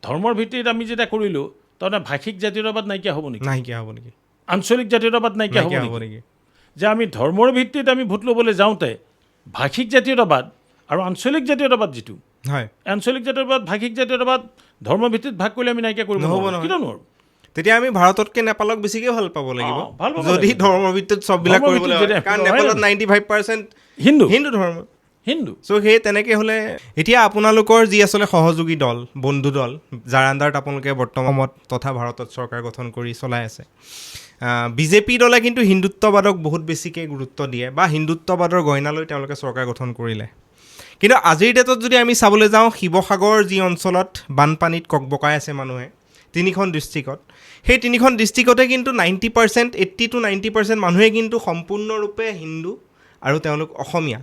ধৰ্মৰ ভিত্তিত আমি যেতিয়া কৰিলোঁ, তাৰমানে ভাষিক জাতীয়তাবাদ নাইকিয়া হ'ব নেকি? নাইকিয়া হ'ব নেকি? আঞ্চলিক জাতীয়তাবাদ নাইকিয়া হ'ব নাইকিয়া হ'ব নেকি? নেকি? যে আমি ধৰ্মৰ ভিত্তিত আমি ভোট ল'বলৈ যাওঁতে ভাষিক জাতীয়তাবাদ আৰু আঞ্চলিক জাতীয়তাবাদ যিটো, হয় আঞ্চলিক জাতীয়তাবাদ, ভাষিক জাতীয়তাবাদ ধৰ্মৰ ভিত্তিত ভাগ কৰিলে আমি নাইকিয়া কৰিব নহ'ব নোৱাৰোঁ। নহয়। কিয় নোৱাৰোঁ? তেতিয়া আমি ভাৰততকৈ নেপালক বেছিকে ভাল পাব লাগিব। ভাল পাব যদি লাগিব। ধৰ্মৰ ভিত্তিত চববিলাক ধৰ্মৰ কৰিবলৈ ভিত্তিত হয়। যদি কাৰণ হয় নেপালত জানো? 95% হিন্দু, হিন্দু ধৰ্ম, হিন্দু। চ' সেই তেনেকৈ হ'লে এতিয়া আপোনালোকৰ যি আচলতে সহযোগী দল, বন্ধু দল, যাৰ আণ্ডাৰত আপোনালোকে বৰ্তমানত তথা ভাৰতত চৰকাৰ গঠন কৰি চলাই আছে, বিজেপি দলে কিন্তু হিন্দুত্ববাদক বহুত বেছিকৈ গুৰুত্ব দিয়ে বা হিন্দুত্ববাদৰ গইনা লৈ তেওঁলোকে চৰকাৰ গঠন কৰিলে। কিন্তু আজিৰ ডেটত যদি আমি চাবলৈ যাওঁ, শিৱসাগৰ যি অঞ্চলত বানপানীত ককবকাই আছে মানুহে, তিনিখন ডিষ্ট্ৰিক্টত, সেই তিনিখন ডিষ্ট্ৰিক্টতে কিন্তু 90%, 80 to 90% মানুহে কিন্তু সম্পূৰ্ণৰূপে হিন্দু আৰু তেওঁলোক অসমীয়া।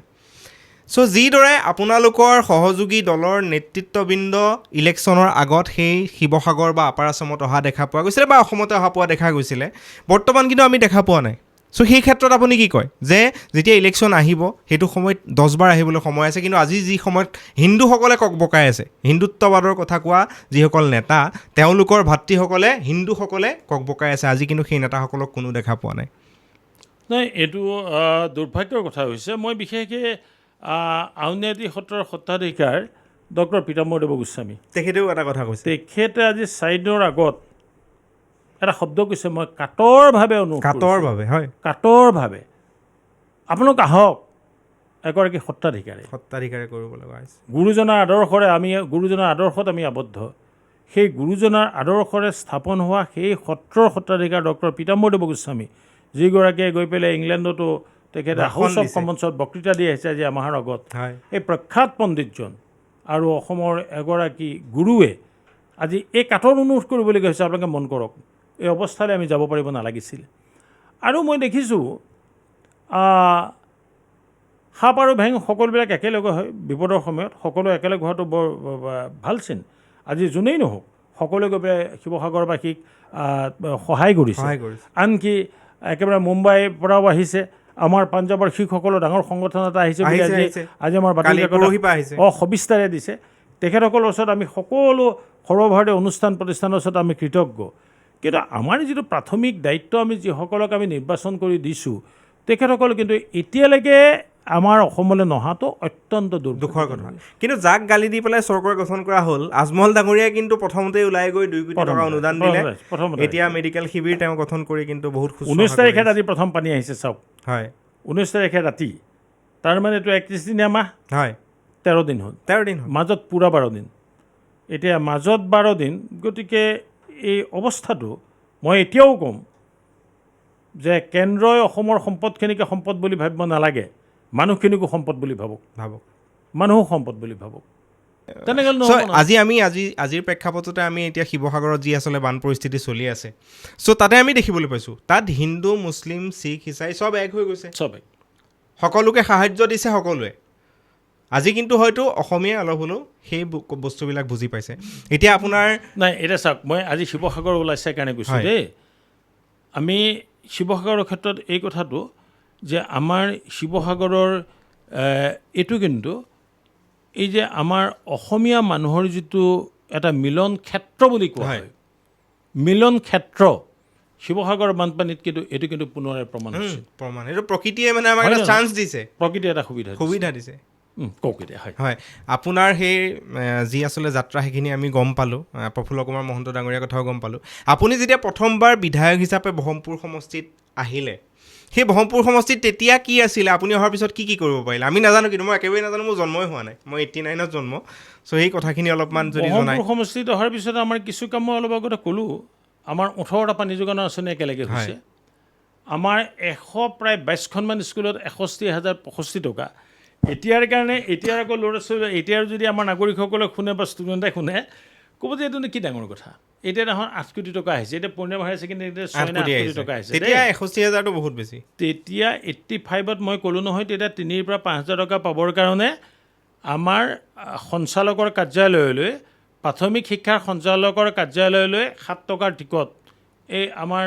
চ' যিদৰে আপোনালোকৰ সহযোগী দলৰ নেতৃত্ববৃন্দ ইলেকশ্যনৰ আগত সেই শিৱসাগৰ বা আপাৰ আছামত অহা দেখা পোৱা গৈছিলে বা অসমতে অহা পোৱা দেখা গৈছিলে, বৰ্তমান কিন্তু আমি দেখা পোৱা নাই। চ' সেই ক্ষেত্ৰত আপুনি কি কয় যে যেতিয়া ইলেকশ্যন আহিব সেইটো সময়ত 10 বাৰ আহিবলৈ সময় আছে, কিন্তু আজি যি সময়ত হিন্দুসকলে ককবকাই আছে, হিন্দুত্ববাদৰ কথা কোৱা যিসকল নেতা, তেওঁলোকৰ ভাতৃসকলে, হিন্দুসকলে ককবকাই আছে, আজি কিন্তু সেই নেতাসকলক কোনো দেখা পোৱা নাই। নাই, এইটো দুৰ্ভাগ্যৰ কথা হৈছে। মই বিশেষকৈ আউনীআটী সত্ৰৰ সত্ৰাধিকাৰ ডক্টৰ পীতাম্বৰ দেৱ গোস্বামী, তেখেতেও এটা কথা কৈছে। তেখেতে আজি 4 দিনৰ আগত এটা শব্দ কৈছে, মই কাতৰভাৱে অনুৰোধ কৰিছোঁ। কাতৰভাৱে, হয়। কাতৰভাৱে আপোনালোক আহক, এগৰাকী সত্ৰাধিকাৰে সত্ৰাধিকাৰে কৰিব লগা হৈছে। গুৰুজনাৰ আদৰ্শৰে আমি, গুৰুজনাৰ আদৰ্শত আমি আবদ্ধ। সেই গুৰুজনাৰ আদৰ্শৰে স্থাপন হোৱা সেই সত্ৰৰ সত্ৰাধিকাৰ ডক্টৰ পীতাম্বৰ দেৱ গোস্বামী, যিগৰাকীয়ে গৈ পেলাই ইংলেণ্ডতো তেখেতে ভাষণ হাউচ অফ দিছে। কমনছত বক্তৃতা দি আহিছে আজি এমাহৰ আগত, এই প্ৰখ্যাত পণ্ডিতজন আৰু অসমৰ এগৰাকী গুৰুৱে আজি এই কাতৰ অনুৰোধ কৰিবলগীয়া হৈছে, আপোনালোকে মন কৰক, এই অৱস্থালৈ আমি যাব পাৰিব নালাগিছিল। আৰু মই দেখিছোঁ, সাপ আৰু ভেং সকলোবিলাক একেলগে হয়। বিপদৰ সময়ত সকলো একেলগ হোৱাটো বৰ ভাল চিন। আজি যোনেই নহওক, সকলোৱে গৈ পেলাই শিৱসাগৰবাসীক সহায় কৰিছে। সহায় কৰিছে। আনকি একেবাৰে মুম্বাইৰ পৰাও আহিছে, আমাৰ পাঞ্জাৱৰ শিখসকলৰ ডাঙৰ সংগঠন এটা আহিছে বুলি আহিছে, আজি আহিছে। আজি আমাৰ বাতৰি কালি কাকতত পৰহিৰ পৰা আহিছে। সবিস্তাৰে দিছে। তেখেতসকলৰ ওচৰত আমি সকলো সৰ্বভাৰতীয় অনুষ্ঠান প্ৰতিষ্ঠানৰ ওচৰত আমি কৃতজ্ঞ। কিন্তু আমাৰ যিটো প্ৰাথমিক দায়িত্ব, আমি যিসকলক আমি নিৰ্বাচন কৰি দিছোঁ, তেখেতসকল কিন্তু এতিয়ালৈকে আমাৰ অসমলৈ নহাটো অত্যন্ত দুখৰ কথা। কিন্তু যাক গালি দি পেলাই চৰকাৰ গঠন কৰা হ'ল, আজমল ডাঙৰীয়াই কিন্তু প্ৰথমতেই ওলাই গৈ 2 কোটি টকা অনুদান দিলে। প্ৰথমতে এতিয়া মেডিকেল শিবিৰ তেওঁ গঠন কৰি কিন্তু বহুত শুশ্ৰূষা 19 কৰি তাৰিখে আছে। ৰাতি প্ৰথম পানী আহিছে, চাওক। 19 তাৰিখে ৰাতি, তাৰমানে এইটো 31 দিনীয়া মাহ, 13 দিন হ'ল। 13 দিন হ'ল। মাজত পূৰা 12 দিন, এতিয়া মাজত 12 দিন। গতিকে এই অৱস্থাটো মই এতিয়াও ক'ম যে কেন্দ্ৰই অসমৰ সম্পদখিনিকে সম্পদ বুলি ভাবিব নালাগে, মানুহখিনিকো সম্পদ বুলি ভাবক। ভাবক। মানুহো সম্পদ বুলি ভাবক। তেনেকৈ চ' নহ'ব নহয়। আজি আমি আজিৰ প্ৰেক্ষাপটতে আমি এতিয়া শিৱসাগৰত যি আচলতে বান পৰিস্থিতি চলি আছে, চ' তাতে আমি দেখিবলৈ পাইছোঁ, তাত হিন্দু, মুছলিম, শিখ, ইছাই চব এক হৈ গৈছে। চবে সকলোকে সাহাৰ্য দিছে সকলোৱে। আজি কিন্তু হয়তো অসমীয়াই অলপ হ'লেও সেই বস্তুবিলাক বুজি পাইছে। এতিয়া আপোনাৰ নাই, এতিয়া চাওক, মই আজি শিৱসাগৰ ওলাইছে কাৰণে কৈছোঁ দেই। আমি শিৱসাগৰৰ ক্ষেত্ৰত এই কথাটো যে আমাৰ শিৱসাগৰৰ এইটো কিন্তু এই যে আমাৰ অসমীয়া মানুহৰ যিটো এটা মিলন ক্ষেত্ৰ বুলি কোৱা হয়, মিলন ক্ষেত্ৰ, শিৱসাগৰৰ বানপানীত কিন্তু এইটো কিন্তু পুনৰাই প্ৰমাণ হৈছে। প্ৰমাণ, এইটো প্ৰকৃতিয়ে মানে আমাক হয় এটা জানো? চান্স দিছে, প্ৰকৃতিয়ে এটা সুবিধা দিছে। সুবিধা দিছে। কওক এতিয়া। হয়। হয়, আপোনাৰ সেই যি আচলতে যাত্ৰা সেইখিনি আমি গম পালোঁ, প্ৰফুল্ল কুমাৰ মহন্ত ডাঙৰীয়াৰ কথাও গম পালোঁ। আপুনি যেতিয়া প্ৰথমবাৰ বিধায়ক হিচাপে বহৰমপুৰ সমষ্টিত আহিলে, সেই বহৰমপুৰ সমষ্টিত তেতিয়া কি আছিলে, আপুনি অহাৰ পিছত কি কি কৰিব পাৰিলে? আমি নাজানো, কিন্তু মই একেবাৰে নাজানো, মোৰ জন্মই হোৱা নাই, মই 89ত জন্ম। চ' সেই কথাখিনি অলপমান যদি জনায়। বহৰমপুৰ সমষ্টিত অহাৰ পিছত আমাৰ কিছু কাম মই অলপ আগতে ক'লোঁ। আমাৰ 18টা পানী যোগানৰ আঁচনি একেলগে হৈছে। আমাৰ প্ৰায় 22খনমান স্কুলত 61,065 টকা এতিয়াৰ কাৰণে। এতিয়াৰ আকৌ ল'ৰা ছোৱালী, এতিয়াৰ যদি আমাৰ নাগৰিকসকলে শুনে বা ষ্টুডেণ্টে শুনে, ক'ব যে এইটোনো কি ডাঙৰ কথা, এতিয়া দেখোন 8 কোটি টকা আহিছে। এতিয়া পূৰ্ণিমা হায়াৰ ছেকেণ্ডেৰী 8 6 নে 8 কোটি কোটি আহিছে। টকা আহিছে। তেতিয়া দেই। 61 হাজাৰটো বহুত বেছি। তেতিয়া 85ত মই ক'লোঁ নহয়, তেতিয়া 3ৰ পৰা 5 হাজাৰ টকা পাবৰ কাৰণে আমাৰ সঞ্চালকৰ কাৰ্যালয়লৈ, প্ৰাথমিক শিক্ষাৰ সঞ্চালকৰ কাৰ্যালয়লৈ 7 টকাৰ টিকট, এই আমাৰ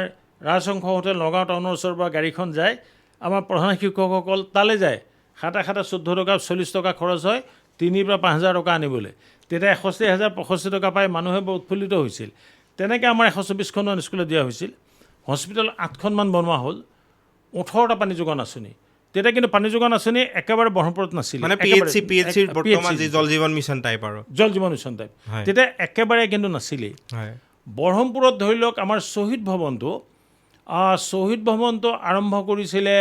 ৰাজহংস হোটেল নগাঁও টাউনৰ ওচৰৰ পৰা গাড়ীখন যায়, আমাৰ প্ৰধান শিক্ষকসকল তালৈ যায়, সাতে সাতে 14 টকা, 40 টকা খৰচ হয় 3ৰ পৰা 5 হাজাৰ টকা আনিবলৈ। তেতিয়া 61,065 টকা পাই মানুহে বৰ উৎফুল্লিত হৈছিল। তেনেকৈ আমাৰ 124খনমান স্কুলত দিয়া হৈছিল। হস্পিটেল 8খনমান বনোৱা হ'ল, 18টা পানী যোগান আঁচনি। তেতিয়া কিন্তু পানী যোগান আঁচনি একেবাৰে ব্ৰহ্মপুৰত নাছিল। মানে পি এইচ চিৰ বৰ্তমান যি জল জীৱন মিছন টাইপ আৰু জল জীৱন মিছন টাইপ। তেতিয়া একেবাৰে কিন্তু নাছিলেই। বৰহমপুৰত ধৰি লওক আমাৰ শ্বহীদ ভৱনটো আৰম্ভ কৰিছিলে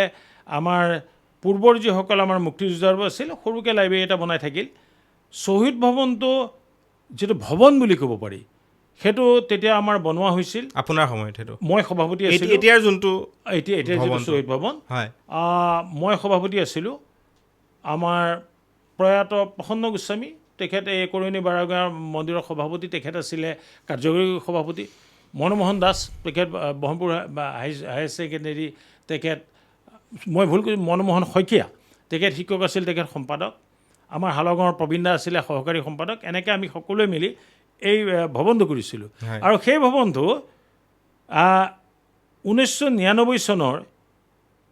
আমাৰ পূৰ্বৰ যিসকল আমাৰ মুক্তিযোদ্ধাবোৰ আছিল, সৰুকৈ লাইব্ৰেৰী এটা বনাই থাকিল। শ্বহীদ ভৱনটো যিটো ভৱন বুলি ক'ব পাৰি, সেইটো তেতিয়া আমাৰ বনোৱা হৈছিল। আপোনাৰ সময়ত সেইটো? মই সভাপতি আছিলোঁ। এতিয়াৰ যোনটো এতিয়া এতিয়া যিটো ভৱনটো। শ্বহীদ ভৱন। মই সভাপতি আছিলোঁ। আমাৰ প্ৰয়াত প্ৰসন্ন গোস্বামী, তেখেত এই কৰণী বাৰগাঁও মন্দিৰৰ সভাপতি, তেখেত আছিলে কাৰ্যকৰী সভাপতি। মনমোহন দাস, তেখেত ব্ৰহ্মপুৰ বা হায়াৰ ছেকেণ্ডেৰী, তেখেত, মই ভুল কৰি, মনমোহন শইকীয়া, তেখেত শিক্ষক আছিল, তেখেত সম্পাদক। আমাৰ হালগাঁৱৰ প্ৰবীণ দা আছিলে সহকাৰী সম্পাদক। এনেকৈ আমি সকলোৱে মিলি এই ভৱনটো কৰিছিলোঁ। আৰু সেই ভৱনটো 1999 চনৰ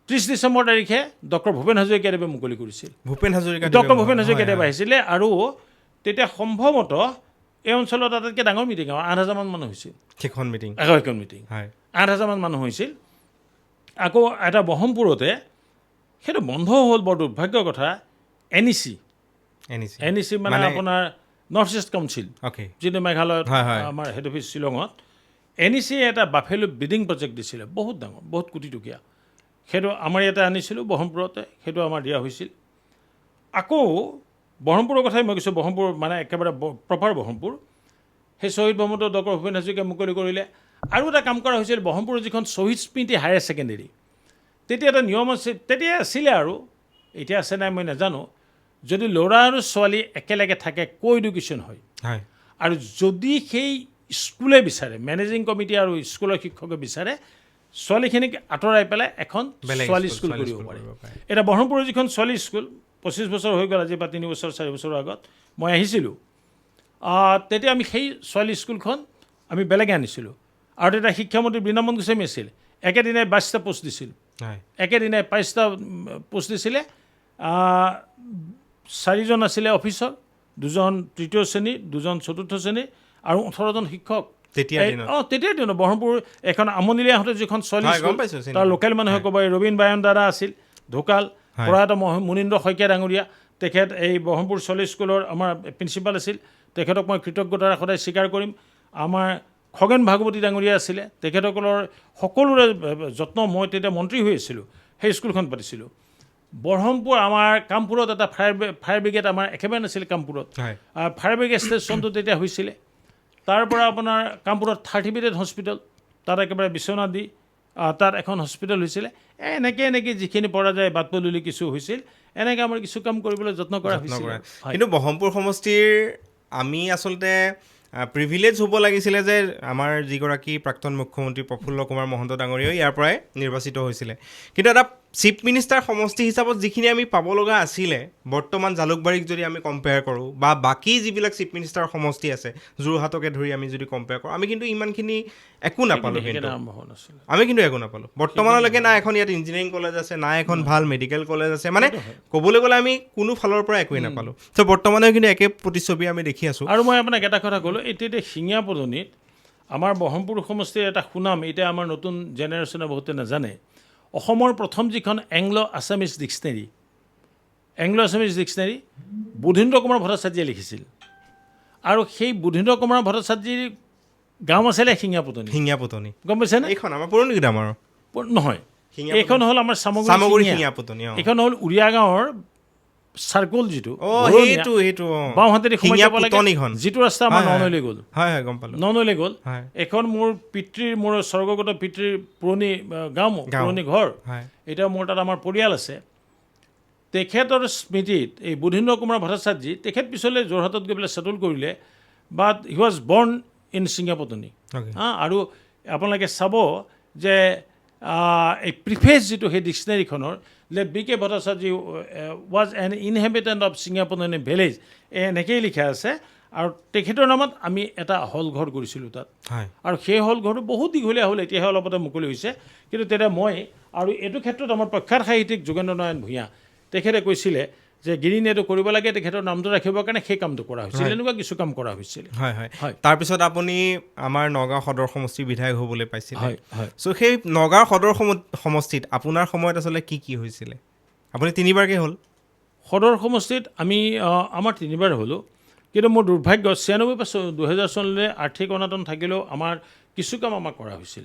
30 ডিচেম্বৰ তাৰিখে ডক্টৰ ভূপেন হাজৰিকাদেৱে মুকলি কৰিছিল। ভূপেন হাজৰিকা? ডক্টৰ ভূপেন হাজৰিকাদেৱ আহিছিলে আৰু তেতিয়া সম্ভৱতঃ এই অঞ্চলত আটাইতকৈ ডাঙৰ মিটিং, আৰু 8 হাজাৰমান মানুহ হৈছিল। সেইখন মিটিং? সেইখন মিটিং। 8 হাজাৰমান মানুহ হৈছিল। আকৌ এটা বহৰমপুৰতে, সেইটো বন্ধ হ'ল, বৰ দুৰ্ভাগ্যৰ কথা, N E C. N E C. N E C মানে আপোনাৰ নৰ্থ ইষ্ট কাউন্সিল, যিটো মেঘালয়ত হয়, হয়। আমাৰ হেড অফিচ শ্বিলঙত। এন ই চিয়ে এটা বাফেলো ব্ৰিডিং প্ৰজেক্ট দিছিলে, বহুত ডাঙৰ, বহুত কোটি টকীয়া। সেইটো আমাৰ ইয়াতে আনিছিলোঁ বহৰমপুৰতে, সেইটো আমাৰ দিয়া হৈছিল। আকৌ বহৰমপুৰৰ কথাই মই কৈছোঁ, বহৰমপুৰ মানে একেবাৰে প্ৰপাৰ বহৰমপুৰ। সেই শ্বহীদ ভৱনটো ডক্টৰ ভূপেন হাজৰিকাই মুকলি কৰিলে। আৰু এটা কাম কৰা হৈছিল, বহৰমপুৰৰ যিখন শ্বহীদ স্মৃতি হায়াৰ ছেকেণ্ডেৰী, তেতিয়া এটা নিয়ম আছিল, তেতিয়া আছিলে আৰু এতিয়া আছে নাই মই নাজানো, যদি ল'ৰা আৰু ছোৱালী একেলগে থাকে কো এডুকেশ্যন হয়। আৰু যদি সেই স্কুলে বিচাৰে, মেনেজিং কমিটি আৰু স্কুলৰ শিক্ষকে বিচাৰে, ছোৱালীখিনিক আঁতৰাই পেলাই এখন বেলেগ ছোৱালী স্কুল, স্কুল ছোৱালী কৰিব স্কুল পাৰে। কৰিব পাৰে। এতিয়া বহৰমপুৰৰ যিখন ছোৱালী স্কুল, 25 বছৰ হৈ গ'ল আজি বা 3 বছৰ 4 বছৰৰ আগত মই আহিছিলোঁ, তেতিয়া আমি সেই ছোৱালী স্কুলখন আমি বেলেগে আনিছিলোঁ। আৰু তেতিয়া শিক্ষামন্ত্ৰী বৃন্দাবন গোস্বামী আছিল, একেদিনাই 22টা পোষ্ট দিছিল। একেদিনাই 22টা পোষ্ট দিছিলে। চাৰিজন আছিলে অফিচৰ, দুজন তৃতীয় শ্ৰেণী, দুজন চতুৰ্থ শ্ৰেণী আৰু 18জন শিক্ষক। তেতিয়াৰ দিনত? অঁ, তেতিয়াৰ দিনত বহৰমপুৰ এখন আমনিলীয়া আহোঁতে যিখন ছোৱালী হয়, গম স্কুল, পাইছোঁ, চিনি তাৰ পাওঁ। লোকেল মানুহে ক'ব, এই ৰবীন বায়ন দাদা আছিল ঢুকাল, প্ৰয়াত মুনীন্দ্ৰ শইকীয়া ডাঙৰীয়া, তেখেত এই বহৰমপুৰ ছোৱালী স্কুলৰ আমাৰ প্ৰিন্সিপাল আছিল, তেখেতক মই কৃতজ্ঞতাৰে সদায় স্বীকাৰ কৰিম। আমাৰ খগেন ভাগৱতী ডাঙৰীয়া আছিলে, তেখেতসকলৰ সকলোৰে যত্ন, মই তেতিয়া মন্ত্ৰী হৈ আছিলোঁ, সেই স্কুলখন পাতিছিলোঁ। বহৰমপুৰ আমাৰ কামপুৰত এটা ফায়াৰ ফায়াৰ ব্ৰিগেড আমাৰ একেবাৰে নাছিল কামপুৰত। ফায়াৰ ব্ৰিগেড ষ্টেচনটো তেতিয়া হৈছিলে। তাৰ পৰা আপোনাৰ কামপুৰত 30 বেডেড হস্পিটেল, তাত একেবাৰে বিচনা দি তাত এখন হস্পিটেল হৈছিলে। এনেকৈ এনেকৈ যিখিনি পৰা যায় বাট পদূলি কিছু হৈছিল, এনেকৈ আমাৰ কিছু কাম কৰিবলৈ যত্ন কৰা যত্ন হৈছিল। কৰা। হয়। কিন্তু বহৰমপুৰ সমষ্টিৰ আমি আচলতে প্ৰিভিলেজ হ'ব লাগিছিলে যে আমাৰ যিগৰাকী প্ৰাক্তন মুখ্যমন্ত্ৰী প্ৰফুল্ল কুমাৰ মহন্ত ডাঙৰীয়াও ইয়াৰ পৰাই নিৰ্বাচিত হৈছিলে। কিন্তু এটা চিফ মিনিষ্টাৰ সমষ্টি হিচাপত যিখিনি আমি পাব লগা আছিলে, বৰ্তমান জালুকবাৰীক যদি আমি কম্পেয়াৰ কৰোঁ বা বাকী যিবিলাক চিফ মিনিষ্টাৰ সমষ্টি আছে, যোৰহাটকে ধৰি আমি যদি কম্পেয়াৰ কৰোঁ, আমি কিন্তু ইমানখিনি একো নাপালোঁ। সেইখিনি কিন্তু আৰম্ভ হোৱা নাছিলে। আমি কিন্তু একো নাপালোঁ। বৰ্তমানলৈকে না এখন ইয়াত ইঞ্জিনিয়াৰিং কলেজ আছে, না এখন ভাল মেডিকেল কলেজ আছে। মানে ক'বলৈ গ'লে আমি কোনো ফালৰ পৰা একোৱেই নাপালোঁ। চ' বৰ্তমানেও কিন্তু একে প্ৰতিচ্ছবি আমি দেখি আছোঁ। আৰু মই আপোনাক এটা কথা ক'লোঁ, এতিয়া এতিয়া শিঙীয়া পদনীত আমাৰ বহৰমপুৰ সমষ্টিৰ এটা সুনাম এতিয়া আমাৰ নতুন জেনেৰেশ্যনে বহুতে নাজানে। অসমৰ প্ৰথম যিখন Anglo Assamese dictionary Budhendra Kumar ভট্টাচাৰ্যই লিখিছিল। আৰু সেই বুধেন্দ্ৰ কুমাৰ ভট্টাচাৰ্যৰ গাঁও আছিলে শিঙিয়াপুতনি। শিঙিয়াপুতনি। গম পাইছেনে? এইখন আমাৰ পুৰণি গুদাম আৰু নহয়, এইখন হ'ল আমাৰ চামগুৰি চামগুৰি শিঙিয়াপুতনি। এইখন হ'ল উৰিয়া গাঁৱৰ চাৰ্কল যিটো, সেইটো সেইটো বাওঁহাতেদি সোমাই যাব লাগে, শিঙিয়াপুতনিখন। যিটো ৰাস্তা আমাৰ ননৈলৈ গ'ল। হয় হয়, গম পালোঁ। ননৈলৈ গ'ল। এইখন মোৰ পিতৃৰ, মোৰ স্বৰ্গগত পিতৃৰ পুৰণি গাঁও, পুৰণি ঘৰ। এতিয়া মোৰ তাত আমাৰ পৰিয়াল আছে। তেখেতৰ স্মৃতিত এই বুধেন্দ্ৰ কুমাৰ ভট্টাচাৰ্যী, তেখেত পিছলৈ যোৰহাটত গৈ পেলাই ছেটেল কৰিলে, but he was born in Singiaputani. আৰু আপোনালোকে চাব যে এই প্ৰিফেচ যিটো সেই ডিক্সনেৰীখনৰ, late B K Bhattacharya was an inhabitant of Singiaputani village, এই এনেকেই লিখা আছে। আৰু তেখেতৰ নামত আমি এটা হল ঘৰ কৰিছিলোঁ তাত। আৰু সেই হল ঘৰটো বহুত দীঘলীয়া হ'ল, এতিয়াহে অলপতে মুকলি হৈছে। কিন্তু তেতিয়া মই আৰু এইটো ক্ষেত্ৰত আমাৰ প্ৰখ্যাত সাহিত্যিক যোগেন্দ্ৰ নাৰায়ণ ভূঞা, তেখেতে কৈছিলে যে গিৰিণ এইটো কৰিব লাগে, তেখেতৰ নামটো ৰাখিবৰ কাৰণে সেই কামটো কৰা হৈছিল। এনেকুৱা কিছু কাম কৰা হৈছিল। হয় হয়, তাৰপিছত আপুনি আমাৰ নগাঁও সদৰ সমষ্টিৰ বিধায়ক হ'বলৈ পাইছিলে। হয় হয়। চ' সেই নগাঁও সদৰ সমষ্টিত আপোনাৰ সময়ত আচলতে কি কি হৈছিলে? আপুনি তিনিবাৰকৈ হ'ল। সদৰ সমষ্টিত আমি আমাৰ তিনিবাৰ হ'লোঁ। কিন্তু মোৰ দুৰ্ভাগ্য 96 বা 2000 চনলৈ আৰ্থিক অনাটন থাকিলেও আমাৰ কিছু কাম আমাক কৰা হৈছিল।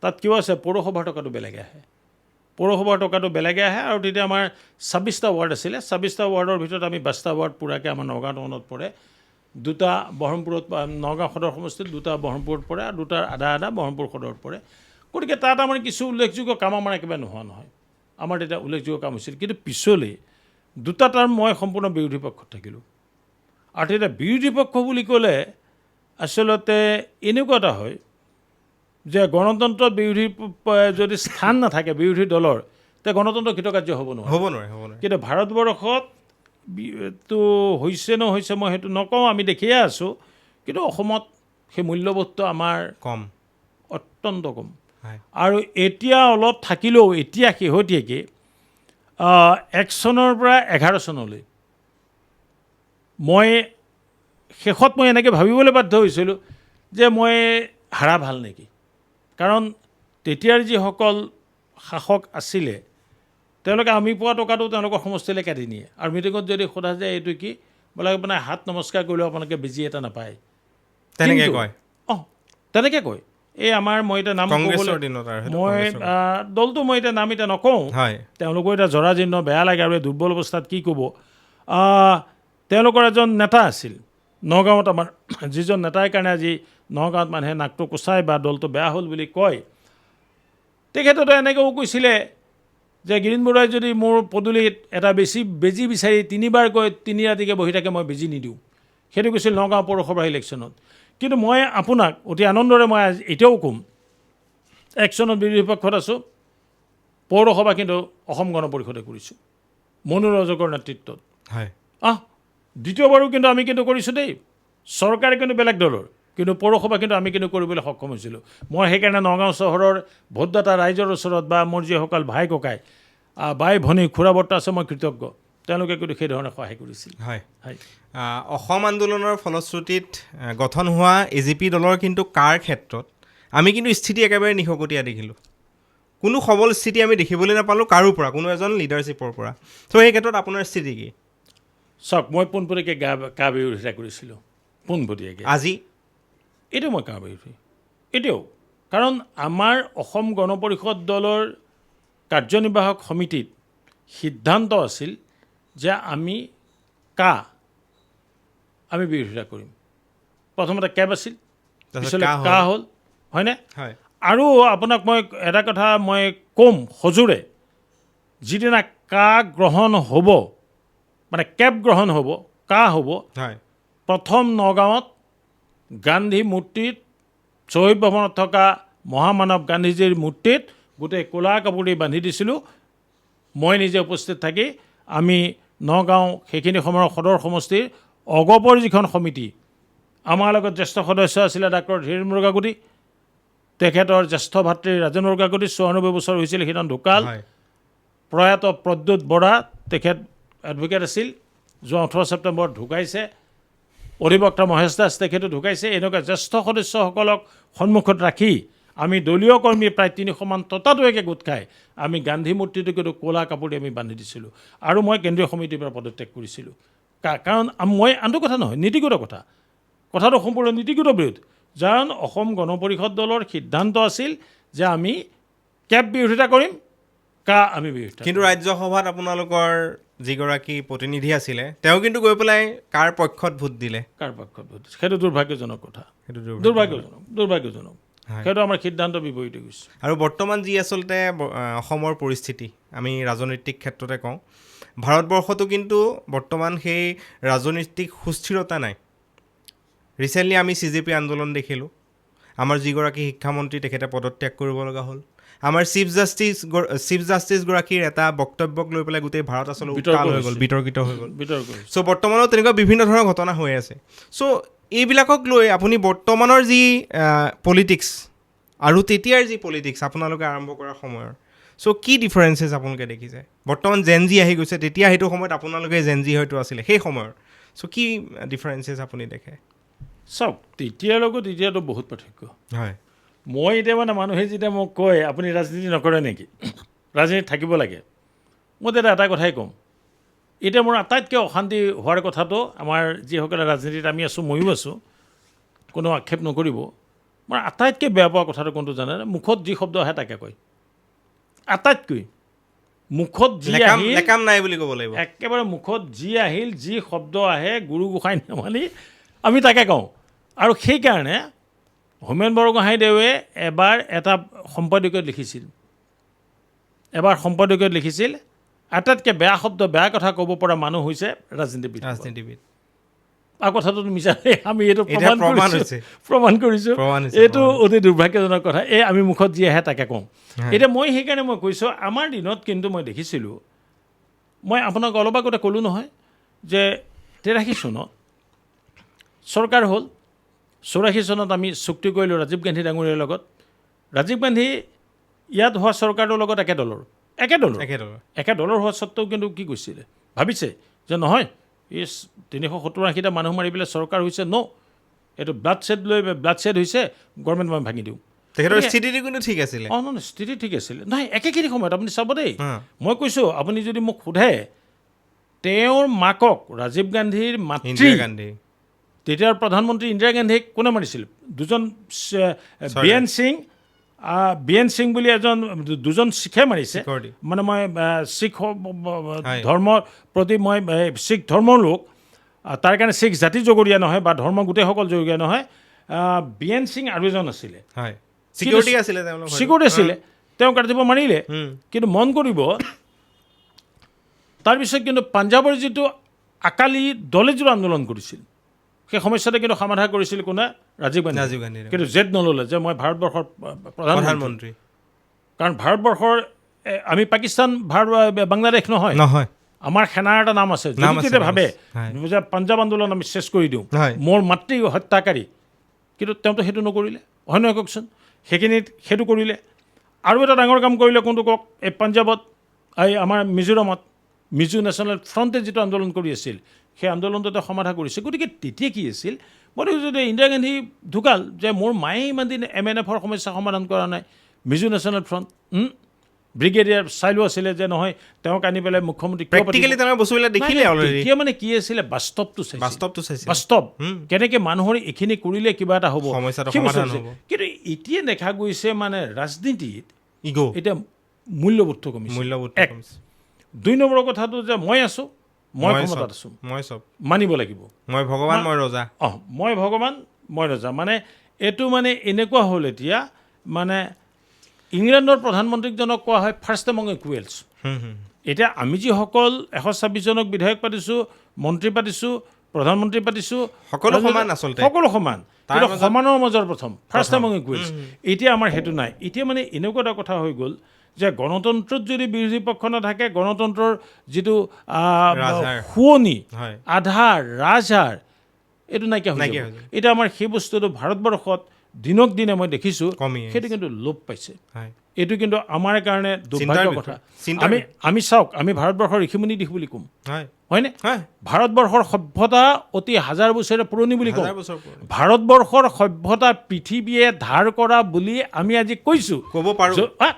তাত কিয় আছে, পৌৰসভাৰ টকাটো বেলেগে আহে, পৌৰসভাৰ টকাটো বেলেগে আহে। আৰু তেতিয়া আমাৰ 26টা ৱাৰ্ড আছিলে, 26টা ৱাৰ্ডৰ ভিতৰত আমি 22টা ৱাৰ্ড পূৰাকৈ আমাৰ নগাঁও টাউনত পৰে, দুটা বহৰমপুৰত, নগাঁও সদৰ সমষ্টিত দুটা বহৰমপুৰত পৰে আৰু দুটাৰ আধা আধা বহৰমপুৰ সদৰত পৰে। গতিকে তাত আমাৰ কিছু উল্লেখযোগ্য কাম আমাৰ একেবাৰে নোহোৱা নহয়, আমাৰ তেতিয়া উল্লেখযোগ্য কাম হৈছিল। কিন্তু পিছলৈ দুটা টাৰ্ম মই সম্পূৰ্ণ বিৰোধী পক্ষত থাকিলোঁ। আৰু তেতিয়া বিৰোধী পক্ষ বুলি ক'লে আচলতে এনেকুৱা এটা হয় যে গণতন্ত্ৰত বিৰোধী যদি স্থান নাথাকে বিৰোধী দলৰ, তে গণতন্ত্ৰ কৃতকাৰ্য হ'ব নোৱাৰে। হ'ব নোৱাৰে, হ'ব নোৱাৰে। কিন্তু ভাৰতবৰ্ষত তো হৈছে নহৈছে মই সেইটো নকওঁ, আমি দেখিয়ে আছোঁ। কিন্তু অসমত সেই মূল্যবোধটো আমাৰ কম, অত্যন্ত কম। আৰু এতিয়া অলপ থাকিলেও এতিয়া শেহতীয়াকৈ 1 চনৰ পৰা 11 চনলৈ মই শেষত মই এনেকৈ ভাবিবলৈ বাধ্য হৈছিলোঁ যে মই হাৰা ভাল নেকি। কাৰণ তেতিয়াৰ যিসকল শাসক আছিলে তেওঁলোকে আমি পোৱা টকাটো তেওঁলোকৰ সমষ্টিলৈ কাটি নিয়ে। আৰু মিটিঙত যদি সোধা যায় এইটো কি বোলে, আপোনাৰ হাত নমস্কাৰ কৰিলেও আপোনালোকে বেজি এটা নাপায়, তেনেকৈ কয়। অঁ, তেনেকৈ কয়। এই আমাৰ মই এতিয়া নাম কংগ্ৰেছৰ দিনত আৰু মই দলটো মই এতিয়া নাম এতিয়া নকওঁ, তেওঁলোকৰ এতিয়া জৰাজীৰ্ণ বেয়া লাগে আৰু এই দুৰ্বল অৱস্থাত কি ক'ব। তেওঁলোকৰ এজন নেতা আছিল নগাঁৱত, আমাৰ যিজন নেতাৰ কাৰণে আজি নগাঁৱত মানুহে নাকটো কোচাই বা দলটো বেয়া হ'ল বুলি কয়, তেখেতেতো এনেকৈও কৈছিলে যে গিৰীণ বৰুৱাই যদি মোৰ পদূলিত এটা বেছি বেজী বিচাৰি তিনিবাৰকৈ তিনি ৰাতিকৈ বহি থাকে মই বেজী নিদিওঁ, সেইটো কৈছিল নগাঁও পৌৰসভা ইলেকশ্যনত। কিন্তু মই আপোনাক অতি আনন্দৰে মই আজি এতিয়াও ক'ম, 1 চনত বিৰোধী পক্ষত আছোঁ, পৌৰসভা কিন্তু অসম গণ পৰিষদে কৰিছোঁ মনোৰ ৰজকৰ নেতৃত্বত। দ্বিতীয়বাৰো কিন্তু আমি কিন্তু কৰিছোঁ দেই, চৰকাৰে কিন্তু বেলেগ দলৰ, কিন্তু পৌৰসভা কিন্তু আমি কিন্তু কৰিবলৈ সক্ষম হৈছিলোঁ। মই সেইকাৰণে নগাঁও চহৰৰ ভোটদাতা ৰাইজৰ ওচৰত বা মোৰ যিসকল ভাই ককাই, বাই ভনী খুৰা বৰ্তা আছে, মই কৃতজ্ঞ, তেওঁলোকে কিন্তু সেই ধৰণে সহায় কৰিছিল। হয়। অসম আন্দোলনৰ ফলশ্ৰুতিত গঠন হোৱা এ জি পি দলৰ কিন্তু কাৰ ক্ষেত্ৰত আমি কিন্তু স্থিতি একেবাৰে নিশকতীয়া দেখিলোঁ, কোনো সবল স্থিতি আমি দেখিবলৈ নাপালোঁ কাৰো পৰা, কোনো এজন লিডাৰশ্বিপৰ পৰা। ত' সেই ক্ষেত্ৰত আপোনাৰ স্থিতি কি? চাওক, মই পোনপটীয়াকৈ কা বিৰোধিতা কৰিছিলোঁ, পোনপটীয়াকৈ। আজি এইটো মই কা বিৰোধী এতিয়াও, কাৰণ আমাৰ অসম গণ পৰিষদ দলৰ কাৰ্যনিৰ্বাহক সমিতিত সিদ্ধান্ত আছিল যে আমি কা আমি বিৰোধিতা কৰিম। প্ৰথমতে কেব আছিল, পিছলৈ কা হ'ল, হয়নে? আৰু আপোনাক মই এটা কথা মই ক'ম সজোৰে, যিদিনা কা গ্ৰহণ হ'ব, মানে কেব গ্ৰহণ হ'ব, কা হ'ব, প্ৰথম নগাঁৱত গান্ধী মূৰ্তিত, শ্বহীদ ভৱনত থকা মহামানৱ গান্ধীজীৰ মূৰ্তিত গোটেই ক'লা কাপোৰ দি বান্ধি দিছিলোঁ। মই নিজে উপস্থিত থাকি আমি নগাঁও সেইখিনি সময়ৰ সদৰ সমষ্টিৰ অগপৰ যিখন সমিতি, আমাৰ লগত জ্যেষ্ঠ সদস্য আছিলে ডাক্তৰ ধীৰেন্দ্ৰ কাকতি, তেখেতৰ জ্যেষ্ঠ ভাতৃ ৰাজেন্দ্ৰ কাকতি, 94 বছৰ হৈছিল সেইদিনা ঢুকাল। প্ৰয়াত প্ৰদ্যুৎ বৰা, তেখেত এডভকেট আছিল, যোৱা 18 ছেপ্টেম্বৰত ঢুকাইছে। অধিবক্তা মহেশ দাস তেখেতো ঢুকাইছে। এনেকুৱা জ্যেষ্ঠ সদস্যসকলক সন্মুখত ৰাখি আমি দলীয় কৰ্মী প্ৰায় 300মান ততাতৈয়াকৈ গোট খাই আমি গান্ধী মূৰ্তিটো কিন্তু ক'লা কাপোৰ দি আমি বান্ধি দিছিলোঁ আৰু মই কেন্দ্ৰীয় সমিতিৰ পৰা পদত্যাগ কৰিছিলোঁ। কাৰণ মই আনটো কথা নহয়, নীতিগত কথা, কথাটো সম্পূৰ্ণ নীতিগত বিৰোধ। কাৰণ অসম গণ পৰিষদ দলৰ সিদ্ধান্ত আছিল যে আমি কেব বিৰোধিতা কৰিম, কা আমি বিৰোধিতা। কিন্তু ৰাজ্যসভাত আপোনালোকৰ যিগৰাকী প্ৰতিনিধি আছিলে তেওঁ কিন্তু গৈ পেলাই কাৰ পক্ষত ভোট দিলে? কাৰ পক্ষত ভোট দিছে, সেইটো দুৰ্ভাগ্যজনক কথা। সেইটো দুৰ্ভাগ্যজনক, দুৰ্ভাগ্যজনক। সেইটো আমাৰ সিদ্ধান্ত বিপৰীতে গৈছে। আৰু বৰ্তমান যি আচলতে অসমৰ পৰিস্থিতি, আমি ৰাজনৈতিক ক্ষেত্ৰতে কওঁ, ভাৰতবৰ্ষতো কিন্তু বৰ্তমান সেই ৰাজনৈতিক সুস্থিৰতা নাই। ৰিচেণ্টলি আমি CJP আন্দোলন দেখিলোঁ, আমাৰ যিগৰাকী শিক্ষামন্ত্ৰী তেখেতে পদত্যাগ কৰিব লগা হ'ল, আমাৰ চিফ জাষ্টিছগৰাকীৰ এটা বক্তব্যক লৈ পেলাই গোটেই ভাৰত আচলতে বিতৰ্ক উত্তাল হৈ গ'ল, হৈছে। বিতৰ্কিত হৈ গ'ল। বিতৰ্ক হৈছে। চ' বৰ্তমানো তেনেকুৱা বিভিন্ন ধৰণৰ ঘটনা হৈ আছে। চ' এইবিলাকক লৈ আপুনি বৰ্তমানৰ যি পলিটিক্স আৰু তেতিয়াৰ যি পলিটিক্স আপোনালোকে আৰম্ভ কৰাৰ সময়ৰ, চ' কি ডিফাৰেঞ্চেছ আপোনালোকে দেখিছে? বৰ্তমান জেন জি আহি গৈছে, তেতিয়া সেইটো সময়ত আপোনালোকে জেন জি হয়তো আছিলে সেই সময়ৰ, চ' কি ডিফাৰেঞ্চেছ আপুনি দেখে? চাওক, তেতিয়াৰ লগত এতিয়াতো বহুত পাৰ্থক্য। হয়। মই এতিয়া মানে মানুহে যেতিয়া মোক কয় আপুনি ৰাজনীতি নকৰে নেকি, ৰাজনীতিত থাকিব লাগে, মই তেতিয়া এটা কথাই ক'ম, এতিয়া মোৰ আটাইতকৈ অশান্তি হোৱাৰ কথাটো আমাৰ যিসকলে ৰাজনীতিত আমি আছোঁ, ময়ো আছোঁ, কোনো আক্ষেপ নকৰিব, মই আটাইতকৈ বেয়া পোৱা কথাটো কোনটো জানেনে? মুখত যি শব্দ আহে তাকে কয়। আটাইতকৈ মুখত যি আহিল, লেকাম নাই বুলি ক'ব লাগিব। একেবাৰে মুখত যি আহিল, যি শব্দ আহে, গুৰু গোসাঁই নামানি আমি তাকে কওঁ। আৰু সেইকাৰণে হোমেন বৰগোহাঁইদেৱে এবাৰ এটা সম্পাদকীয়ত লিখিছিল, এবাৰ সম্পাদকীয়ত লিখিছিল, আটাইতকৈ বেয়া শব্দ, বেয়া কথা ক'ব পৰা মানুহ হৈছে ৰাজনীতিবিদ। ৰাজনীতিবিদ। আৰু কথাটো মিছা নাই, আমি এইটো এতিয়া প্ৰমাণ প্ৰমাণ কৰিছোঁ। হৈছে। প্ৰমাণ কৰিছোঁ। প্ৰমাণ হৈছে, এইটো প্ৰমাণ। অতি দুৰ্ভাগ্যজনক কথা। এই আমি মুখত যি আহে তাকে কওঁ। হয়। এতিয়া মই সেইকাৰণে মই কৈছোঁ, আমাৰ দিনত কিন্তু মই দেখিছিলোঁ, মই আপোনাক অলপ আগতে ক'লোঁ নহয় যে 83 চনত চৰকাৰ হ'ল, 84 চনত আমি চুক্তি কৰিলোঁ ৰাজীৱ গান্ধী ডাঙৰীয়াৰ লগত। ৰাজীৱ গান্ধী ইয়াত হোৱা চৰকাৰটোৰ লগত একে দলৰ, একে দলৰ, একে দলৰ। একে দলৰ হোৱা স্বত্তেও কিন্তু কি কৈছিলে, ভাবিছে যে নহয়, এই 370-80টা মানুহ মাৰি পেলাই চৰকাৰ হৈছে, ন, এইটো ব্লাড ছেড লৈ ব্লাড ছেড হৈছে, গভৰ্ণমেণ্ট মই ভাঙি দিওঁ। তেখেতৰ গতিকে স্থিতিটো কিন্তু ঠিক আছিলে। অঁ, নহয়, স্থিতি ঠিক আছিলে। নহয়, একেখিনি সময়ত আপুনি চাব দেই, হা। মই কৈছোঁ, আপুনি যদি মোক সোধে, তেওঁৰ মাকক, ৰাজীৱ গান্ধীৰ মাতৃ ইন্দিৰা গান্ধী, তেতিয়াৰ প্ৰধানমন্ত্ৰী ইন্দিৰা গান্ধীক কোনে মাৰিছিল? দুজন B N Singh, B N Singh বুলি এজন, দুজন শিখে মাৰিছে। শিখৰ দি। মানে মই শিখ হয়। ধৰ্মৰ প্ৰতি মই, শিখ ধৰ্মৰ লোক, তাৰ কাৰণে শিখ জাতি জগৰীয়া নহয় বা ধৰ্ম গোটেইসকল জগৰীয়া নহয়। বি এন সিং আৰু এজন আছিলে। হয়, চিকিউৰিটি আছিলে তেওঁলোক হয়তো। চিকিউৰিটি আছিলে, তেওঁক ৰাতিপুৱা মাৰিলে। কিন্তু মন কৰিব, তাৰপিছত কিন্তু পাঞ্জাৱৰ যিটো আকালি দলে যিটো আন্দোলন কৰিছিল, সেই সমস্যাটো কিন্তু সমাধান কৰিছিল কোনে? ৰাজীৱ গান্ধী। ৰাজীৱ গান্ধী। কিন্তু জেদ নল'লে যে মই ভাৰতবৰ্ষৰ প্ৰধানমন্ত্ৰী। প্ৰধানমন্ত্ৰী। কাৰণ ভাৰতবৰ্ষৰ, আমি পাকিস্তান, ভাৰত, বাংলাদেশ নহয়, নহয়, আমাৰ সেনাৰ এটা নাম আছে। নাম যদি আছে, তেতিয়া নাম ভাবে আছে। হয়। যে পাঞ্জাৱ আন্দোলন আমি শেষ কৰি দিওঁ, হয়। মোৰ মাতৃ হত্যাকাৰী, কিন্তু তেওঁতো সেইটো নকৰিলে, হয় নহয় কওকচোন? সেইখিনিত সেইটো কৰিলে। আৰু এটা ডাঙৰ কাম কৰিলে কোনটো কওক? এই পাঞ্জাৱত, এই আমাৰ মিজোৰামত মিজো নেশ্যনেল ফ্ৰণ্টে যিটো আন্দোলন কৰি আছিল, সেই আন্দোলনটো তেওঁ সমাধা কৰিছে। গতিকে তেতিয়া কি আছিল, মই দেখিছোঁ যে ইন্দিৰা গান্ধী ঢুকাল, যে মোৰ মায়ে ইমান দিন এম এন এফৰ সমস্যা সমাধান কৰা নাই, মিজো নেশ্যনেল ফ্ৰণ্ট, ব্ৰিগেডিয়াৰ চাইলো আছিলে যে নহয়, তেওঁক আনি পেলাই মুখ্যমন্ত্ৰী কিয় পাতিব? প্ৰেক্টিকেলি তেওঁলোকে বস্তুবিলাক দেখিলে নাই, অলৰেডি। তেতিয়া মানে কি আছিলে, বাস্তৱটো চাইছিল। বাস্তৱটো চাইছিল। বাস্তৱ কেনেকে মানুহৰ এইখিনি কৰিলে কিবা এটা হ'ব, সমস্যাটো সেই বস্তুটো সমাধান হৈছে। হ'ব। কিন্তু এতিয়া দেখা গৈছে মানে ৰাজনীতিত ইগ', এতিয়া মূল্যবোধটো কমিছে। মূল্যবোধটো এক। কমিছে। দুই নম্বৰৰ কথাটো যে মই আছোঁ, মই ক্ষমতাত আছোঁ, মই চব মানিব লাগিব, মই ভগৱান, মই ৰজা। অঁ, মই ভগৱান, মই ৰজা। মানে এইটো মানে এনেকুৱা হ'ল এতিয়া, মানে ইংলেণ্ডৰ প্ৰধানমন্ত্ৰীজনক কোৱা হয় ফাৰ্ষ্ট এমং ইকুৱেলছ। এতিয়া আমি যিসকল 126জনক বিধায়ক পাতিছোঁ, মন্ত্ৰী পাতিছোঁ, প্ৰধানমন্ত্ৰী পাতিছোঁ, সকলো সমান আচলতে। সকলো সমান, তাৰ কিন্তু মাজত সমানৰ মাজৰ প্ৰথম ফাৰ্ষ্ট এমং ইকুৱেলছ। এতিয়া আমাৰ সেইটো নাই। এতিয়া মানে এনেকুৱা এটা কথা হৈ গ'ল যে গণতন্ত্ৰত যদি বিৰোধী পক্ষ নাথাকে, গণতন্ত্ৰৰ যিটো ৰাজহাড়। শুৱনি, হয়। আধাৰ, ৰাজহাড়, এইটো নাইকিয়া হৈ নাইকিয়া যাব। হৈ যাব। এতিয়া আমাৰ সেই বস্তুটো ভাৰতবৰ্ষত দিনক দিনে মই দেখিছোঁ কমি আহিছে। সেইটো কিন্তু লোপ পাইছে। হয়। এইটো কিন্তু আমাৰ কাৰণে দুৰ্ভাগ্যৰ কথা। চিন্তাৰ আমি আমি চাওক, আমি ভাৰতবৰ্ষৰ ঋষিমুনি দেশ বুলি ক'ম, হয়নে? হয়। ভাৰতবৰ্ষৰ সভ্যতা অতি হাজাৰ বছৰীয়া পুৰণি বুলি কওঁ। হাজাৰ বছৰ পুৰণি। ভাৰতবৰ্ষৰ সভ্যতা পৃথিৱীয়ে ধাৰ কৰা বুলি আমি আজি কৈছোঁ, ক'ব পাৰোঁ।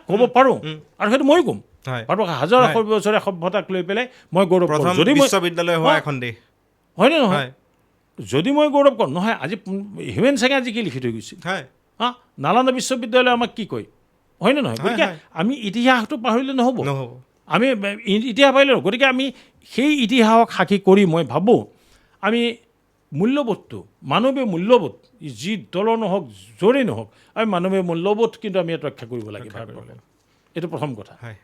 ক'ব পাৰোঁ, আৰু সেইটো ময়ো ক'ম। ভাৰতবৰ্ষৰ হাজাৰ বছৰীয়া সভ্যতাক লৈ পেলাই মই গৌৰৱ কৰোঁ। প্ৰথম যদি মই বিশ্ববিদ্যালয় হোৱা এখন দেশ, হয়নে নহয়? হয়। যদি মই গৌৰৱ কৰোঁ নহয়, আজি হিউমেন চাঙে আজি কি লিখি থৈ গৈছিল, হা, নালন্দা বিশ্ববিদ্যালয়ে আমাক কি কয়, হয়নে নহয়? গতিকে আমি ইতিহাসটো পাহৰিলে নহ'ব, নহ'ব। আমি ইতিহাস পাহৰিলে নহ'ব। গতিকে আমি সেই ইতিহাসক সাক্ষী কৰি মই ভাবোঁ আমি মূল্যবোধটো, মানৱীয় মূল্যবোধ, যি দলৰ নহওক, য'ৰেই নহওক, আমি মানৱীয় মূল্যবোধ কিন্তু আমি ইয়াত ৰক্ষা কৰিব লাগে ভাৰতবৰ্ষত। এইটো প্ৰথম কথা। হয়।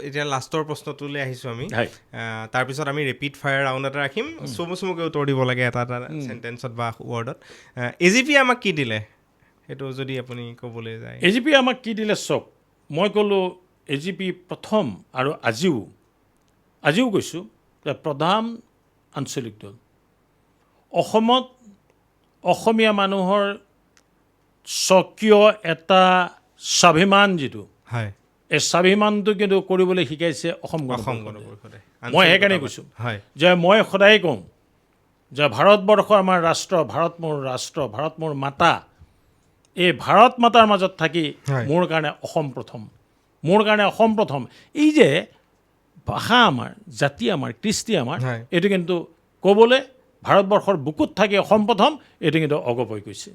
এতিয়া লাষ্টৰ প্ৰশ্নটোলৈ আহিছোঁ আমি। হয়। তাৰপিছত আমি ৰেপিড ফায়াৰ ৰাউণ্ড এটা ৰাখিম, চমু চমুকৈ উত্তৰ দিব লাগে এটা এটা চেণ্টেন্সত বা ৱৰ্ডত। এ জি পি আমাক কি দিলে, সেইটো যদি আপুনি ক'বলৈ যায়? এ জি পি আমাক কি দিলে চাওক, মই ক'লোঁ এ জি পি প্ৰথম আৰু আজিও কৈছোঁ যে প্ৰধান আঞ্চলিক দল অসমত, অসমীয়া মানুহৰ স্বকীয় এটা স্বাভিমান যিটো, এই স্বাভিমানটো কিন্তু কৰিবলৈ শিকাইছে অসম গণ অসম পৰিষদে। গণ পৰিষদে। মই সেইকাৰণে কৈছোঁ যে মই সদায় কওঁ যে ভাৰতবৰ্ষ আমাৰ ৰাষ্ট্ৰ, ভাৰত মোৰ ৰাষ্ট্ৰ, ভাৰত মোৰ মাতা। এই ভাৰত মাতাৰ মাজত থাকি মোৰ কাৰণে অসম প্ৰথম, মোৰ কাৰণে অসম প্ৰথম। এই যে ভাষা আমাৰ, জাতি আমাৰ, কৃষ্টি আমাৰ, এইটো কিন্তু ক'বলৈ ভাৰতবৰ্ষৰ বুকুত থাকি অসম প্ৰথম, এইটো কিন্তু অগপই কৈছে।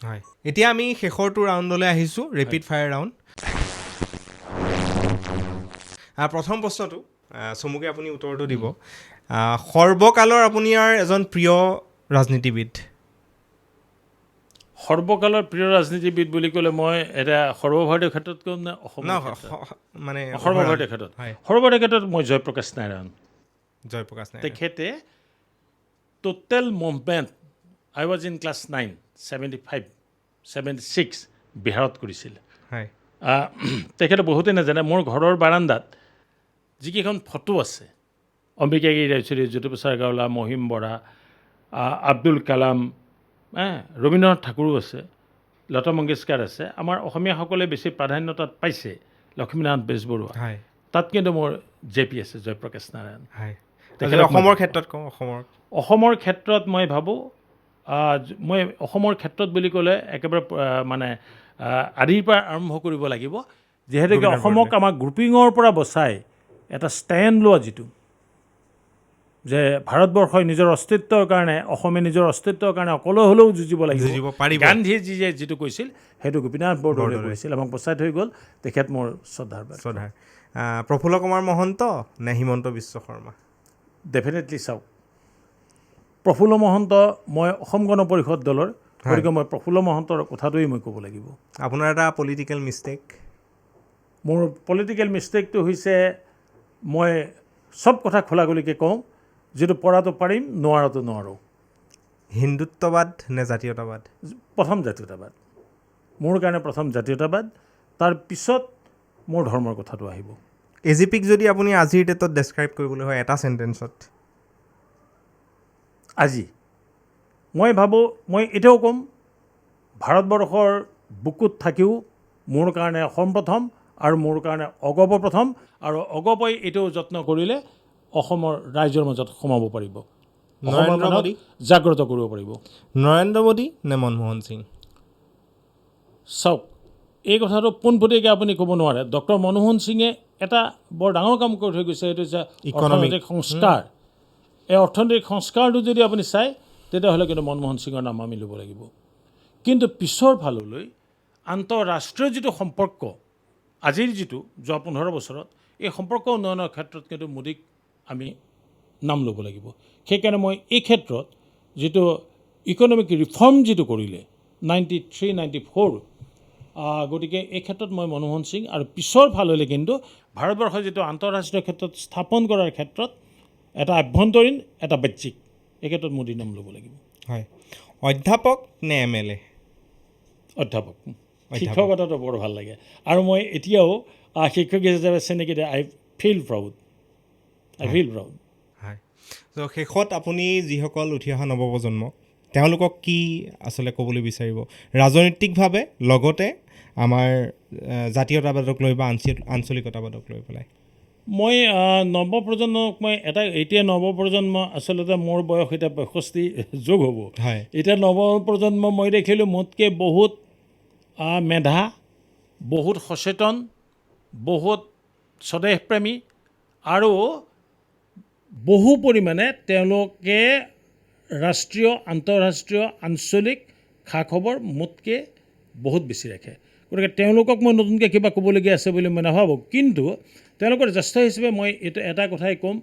হয়। এতিয়া আমি শেষৰটো ৰাউণ্ডলৈ আহিছোঁ, ৰেপিড ফায়াৰ ৰাউণ্ড। প্ৰথম প্ৰশ্নটো চমুকে আপুনি উত্তৰটো দিব। সৰ্বকালৰ আপোনাৰ এজন প্ৰিয় ৰাজনীতিবিদ? সৰ্বকালৰ প্ৰিয় ৰাজনীতিবিদ বুলি ক'লে মই এতিয়া সৰ্বভাৰতীয় ক্ষেত্ৰত ক'ম নে অসমৰ ন, ক্ষেত্ৰত? মানে সৰ্বভাৰতীয় ক্ষেত্ৰত। হয়। সৰ্বভাৰতীয় ক্ষেত্ৰত মই জয়প্ৰকাশ নাৰায়ণ। জয়প্ৰকাশ নাৰায়ণ। তেখেতে total movement, I was in class 9, 75, 76 বিহাৰত কৰিছিল। তেখেতে বহুতে নাজানে, মোৰ ঘৰৰ বাৰাণ্ডাত যিকেইখন ফটো আছে, অম্বিকাগিৰি ৰায়চৌধুৰী, জ্যোতিপ্ৰসাদ আগৰৱালা, মহিম বৰা, আব্দুল কালাম, ৰবীন্দ্ৰনাথ ঠাকুৰো আছে, লতা মংগেশকাৰ আছে, আমাৰ অসমীয়াসকলে বেছি প্ৰাধান্য তাত পাইছে, লক্ষ্মীনাথ বেজবৰুৱা। তাত কিন্তু মোৰ জে পি আছে, জয়প্ৰকাশ নাৰায়ণ। তেখেতক মই অসমৰ ক্ষেত্ৰত কওঁ, অসমৰ। অসমৰ ক্ষেত্ৰত মই ভাবোঁ, মই অসমৰ ক্ষেত্ৰত বুলি ক'লে একেবাৰে, মানে, আদিৰ পৰা আৰম্ভ কৰিব লাগিব, যিহেতুকে গোপীনাথ অসমক বৰদলৈ। আমাক গ্ৰুপিঙৰ পৰা বচাই এটা ষ্টেণ্ড লোৱা যিটো, যে ভাৰতবৰ্ষই নিজৰ অস্তিত্বৰ কাৰণে, অসমে নিজৰ অস্তিত্বৰ কাৰণে অকলে হ'লেও যুঁজিব লাগিব। যুঁজিব পাৰিব। গান্ধীয়ে যিটো কৈছিল সেইটো গোপীনাথ বৰদলৈয়ে বৰদলৈ। কৈছিল, আমাক বচাই থৈ গ'ল, তেখেত মোৰ শ্ৰদ্ধাৰ পাত্ৰ। শ্ৰদ্ধাৰ। প্ৰফুল্ল কুমাৰ মহন্ত নে হিমন্ত বিশ্ব শৰ্মা? ডেফিনেটলি চাওক, প্ৰফুল্ল মহন্ত, মই অসম গণ পৰিষদ দলৰ, গতিকে মই প্ৰফুল্ল মহন্তৰ কথাটোৱেই মই ক'ব লাগিব। আপোনাৰ এটা পলিটিকেল মিষ্টেক? মোৰ পলিটিকেল মিষ্টেকটো হৈছে মই চব কথা খোলাখুলিকৈ কওঁ, যিটো পৰাটো পাৰিম, নোৱাৰাটো নোৱাৰোঁ। হিন্দুত্ববাদ নে জাতীয়তাবাদ? প্ৰথম জাতীয়তাবাদ, মোৰ কাৰণে প্ৰথম জাতীয়তাবাদ, তাৰ পিছত মোৰ ধৰ্মৰ কথাটো আহিব। এ জি পিক যদি আপুনি আজিৰ ডেটত ডেছক্ৰাইব কৰিবলৈ হয় এটা চেণ্টেন্সত? আজি মই ভাবোঁ, মই এতিয়াও ক'ম, ভাৰতবৰ্ষৰ বুকুত থাকিও মোৰ কাৰণে অসম প্ৰথম আৰু মোৰ কাৰণে অগপ প্ৰথম, আৰু অগপই এইটো যত্ন কৰিলে অসমৰ ৰাইজৰ মাজত সোমাব পাৰিব, অসমৰ নৰেন্দ্ৰ মানুহক মোদী? জাগ্ৰত কৰিব পাৰিব। নৰেন্দ্ৰ মোদী নে মনমোহন সিং? চাওক, এই কথাটো পোনপটীয়াকৈ আপুনি ক'ব নোৱাৰে। ডক্টৰ মনমোহন সিঙে এটা বৰ ডাঙৰ কাম কৰি থৈ গৈছে, সেইটো হৈছে ইকনমিক। অৰ্থনৈতিক সংস্কাৰ। এই অৰ্থনৈতিক সংস্কাৰটো যদি আপুনি চায় তেতিয়াহ'লে কিন্তু মনমোহন সিঙৰ নাম আমি ল'ব লাগিব। কিন্তু পিছৰ ফাললৈ আন্তঃৰাষ্ট্ৰীয় যিটো সম্পৰ্ক, আজিৰ যিটো যোৱা 15 বছৰত এই সম্পৰ্ক উন্নয়নৰ ক্ষেত্ৰত কিন্তু মোদীক আমি নাম ল'ব লাগিব। সেইকাৰণে মই এই ক্ষেত্ৰত যিটো ইকনমিক ৰিফৰ্ম যিটো কৰিলে 93, 94, গতিকে এই ক্ষেত্ৰত মই মনমোহন সিং আৰু পিছৰ ফাললৈ কিন্তু ভাৰতবৰ্ষ যিটো আন্তঃৰাষ্ট্ৰীয় ক্ষেত্ৰত স্থাপন কৰাৰ ক্ষেত্ৰত এটা আভ্যন্তৰীণ, এটা বাহ্যিক, এই ক্ষেত্ৰত মোদীৰ নাম ল'ব লাগিব। হয়। অধ্যাপক নে এম এল এ? অধ্যাপক। অধ্যাপক। শিক্ষকতাটো বৰ ভাল লাগে আৰু মই এতিয়াও, শিক্ষক হিচাপে চিনাকি দিয়ে, আই ফিল প্ৰাউড। হয়। শেষত আপুনি যিসকল উঠি অহা নৱপ্ৰজন্ম তেওঁলোকক কি আচলতে ক'বলৈ বিচাৰিব ৰাজনৈতিকভাৱে, লগতে আমাৰ জাতীয়তাবাদক লৈ বা আঞ্চলিকতাবাদক লৈ পেলাই? মই নৱপ্ৰজন্মক মই এটা, এতিয়া নৱপ্ৰজন্ম আচলতে মোৰ বয়স এতিয়া 65 যোগ হ'ব। এতিয়া নৱপ্ৰজন্ম মই দেখিলোঁ মোতকৈ বহুত মেধা, বহুত সচেতন, বহুত স্বদেশপ্ৰেমী আৰু বহু পৰিমাণে তেওঁলোকে ৰাষ্ট্ৰীয়, আন্তঃৰাষ্ট্ৰীয়, আঞ্চলিক খা খবৰ মোতকৈ বহুত বেছি ৰাখে। গতিকে তেওঁলোকক মই নতুনকৈ কিবা ক'বলগীয়া আছে বুলি মই নাভাবোঁ, কিন্তু তেওঁলোকৰ জ্যেষ্ঠ হিচাপে মই এইটো এটা কথাই ক'ম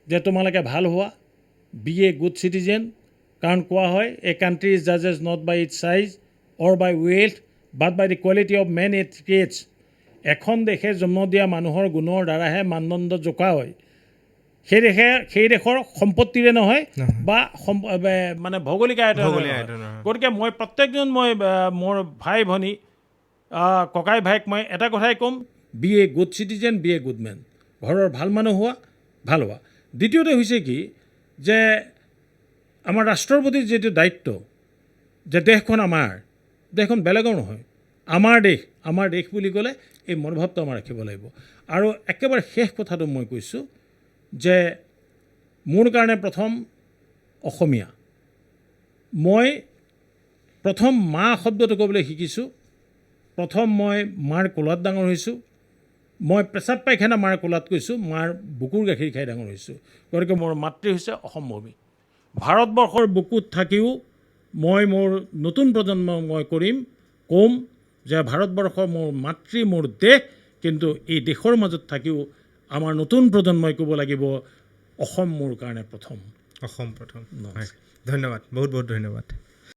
যে তোমালোকে ভাল হোৱা, বি এ গুড চিটিজেন। কাৰণ কোৱা হয়, a country is judged not by its size or by wealth but by the quality of men it creates. এখন দেশে জন্ম দিয়া মানুহৰ গুণৰ দ্বাৰাহে মানদণ্ড জোখা হয়, সেই দেশৰ সম্পত্তিৰে নহয় বা মানে ভৌগোলিক আয়তনেৰে ভৌগোলিক নহয়। আয়তনেৰে নহয়। গতিকে মই প্ৰত্যেকজন মোৰ ভাই ভনী, ককাই ভাইক মই এটা কথাই ক'ম, be a good citizen, be a good man. ঘৰৰ ভাল মানুহ হোৱা, ভাল হোৱা। দ্বিতীয়তে হৈছে কি যে আমাৰ ৰাষ্ট্ৰৰ প্ৰতি যিটো দায়িত্ব, যে দেশখন আমাৰ, দেশখন বেলেগৰ নহয়, আমাৰ দেশ, আমাৰ দেশ বুলি ক'লে এই মনোভাৱটো আমাৰ ৰাখিব লাগিব। আৰু একেবাৰে শেষ কথাটো মই কৈছোঁ যে মোৰ কাৰণে প্ৰথম অসমীয়া, মই প্ৰথম মা শব্দটো ক'বলৈ শিকিছোঁ, প্ৰথম মই মাৰ কোলাত ডাঙৰ হৈছোঁ, মই পেচাব পায়খানা মাৰ কোলাত কৈছোঁ, মাৰ বুকুৰ গাখীৰ খাই ডাঙৰ হৈছোঁ। গতিকে মোৰ মাতৃ হৈছে অসম ভূমি। ভাৰতবৰ্ষৰ বুকুত থাকিও মই মোৰ নতুন প্ৰজন্ম মই ক'ম যে ভাৰতবৰ্ষ মোৰ মাতৃ, মোৰ দেশ, কিন্তু এই দেশৰ মাজত থাকিও আমাৰ নতুন প্ৰজন্মই ক'ব লাগিব অসম মোৰ কাৰণে প্ৰথম। অসম প্ৰথম। হয়, ধন্যবাদ, বহুত বহুত ধন্যবাদ।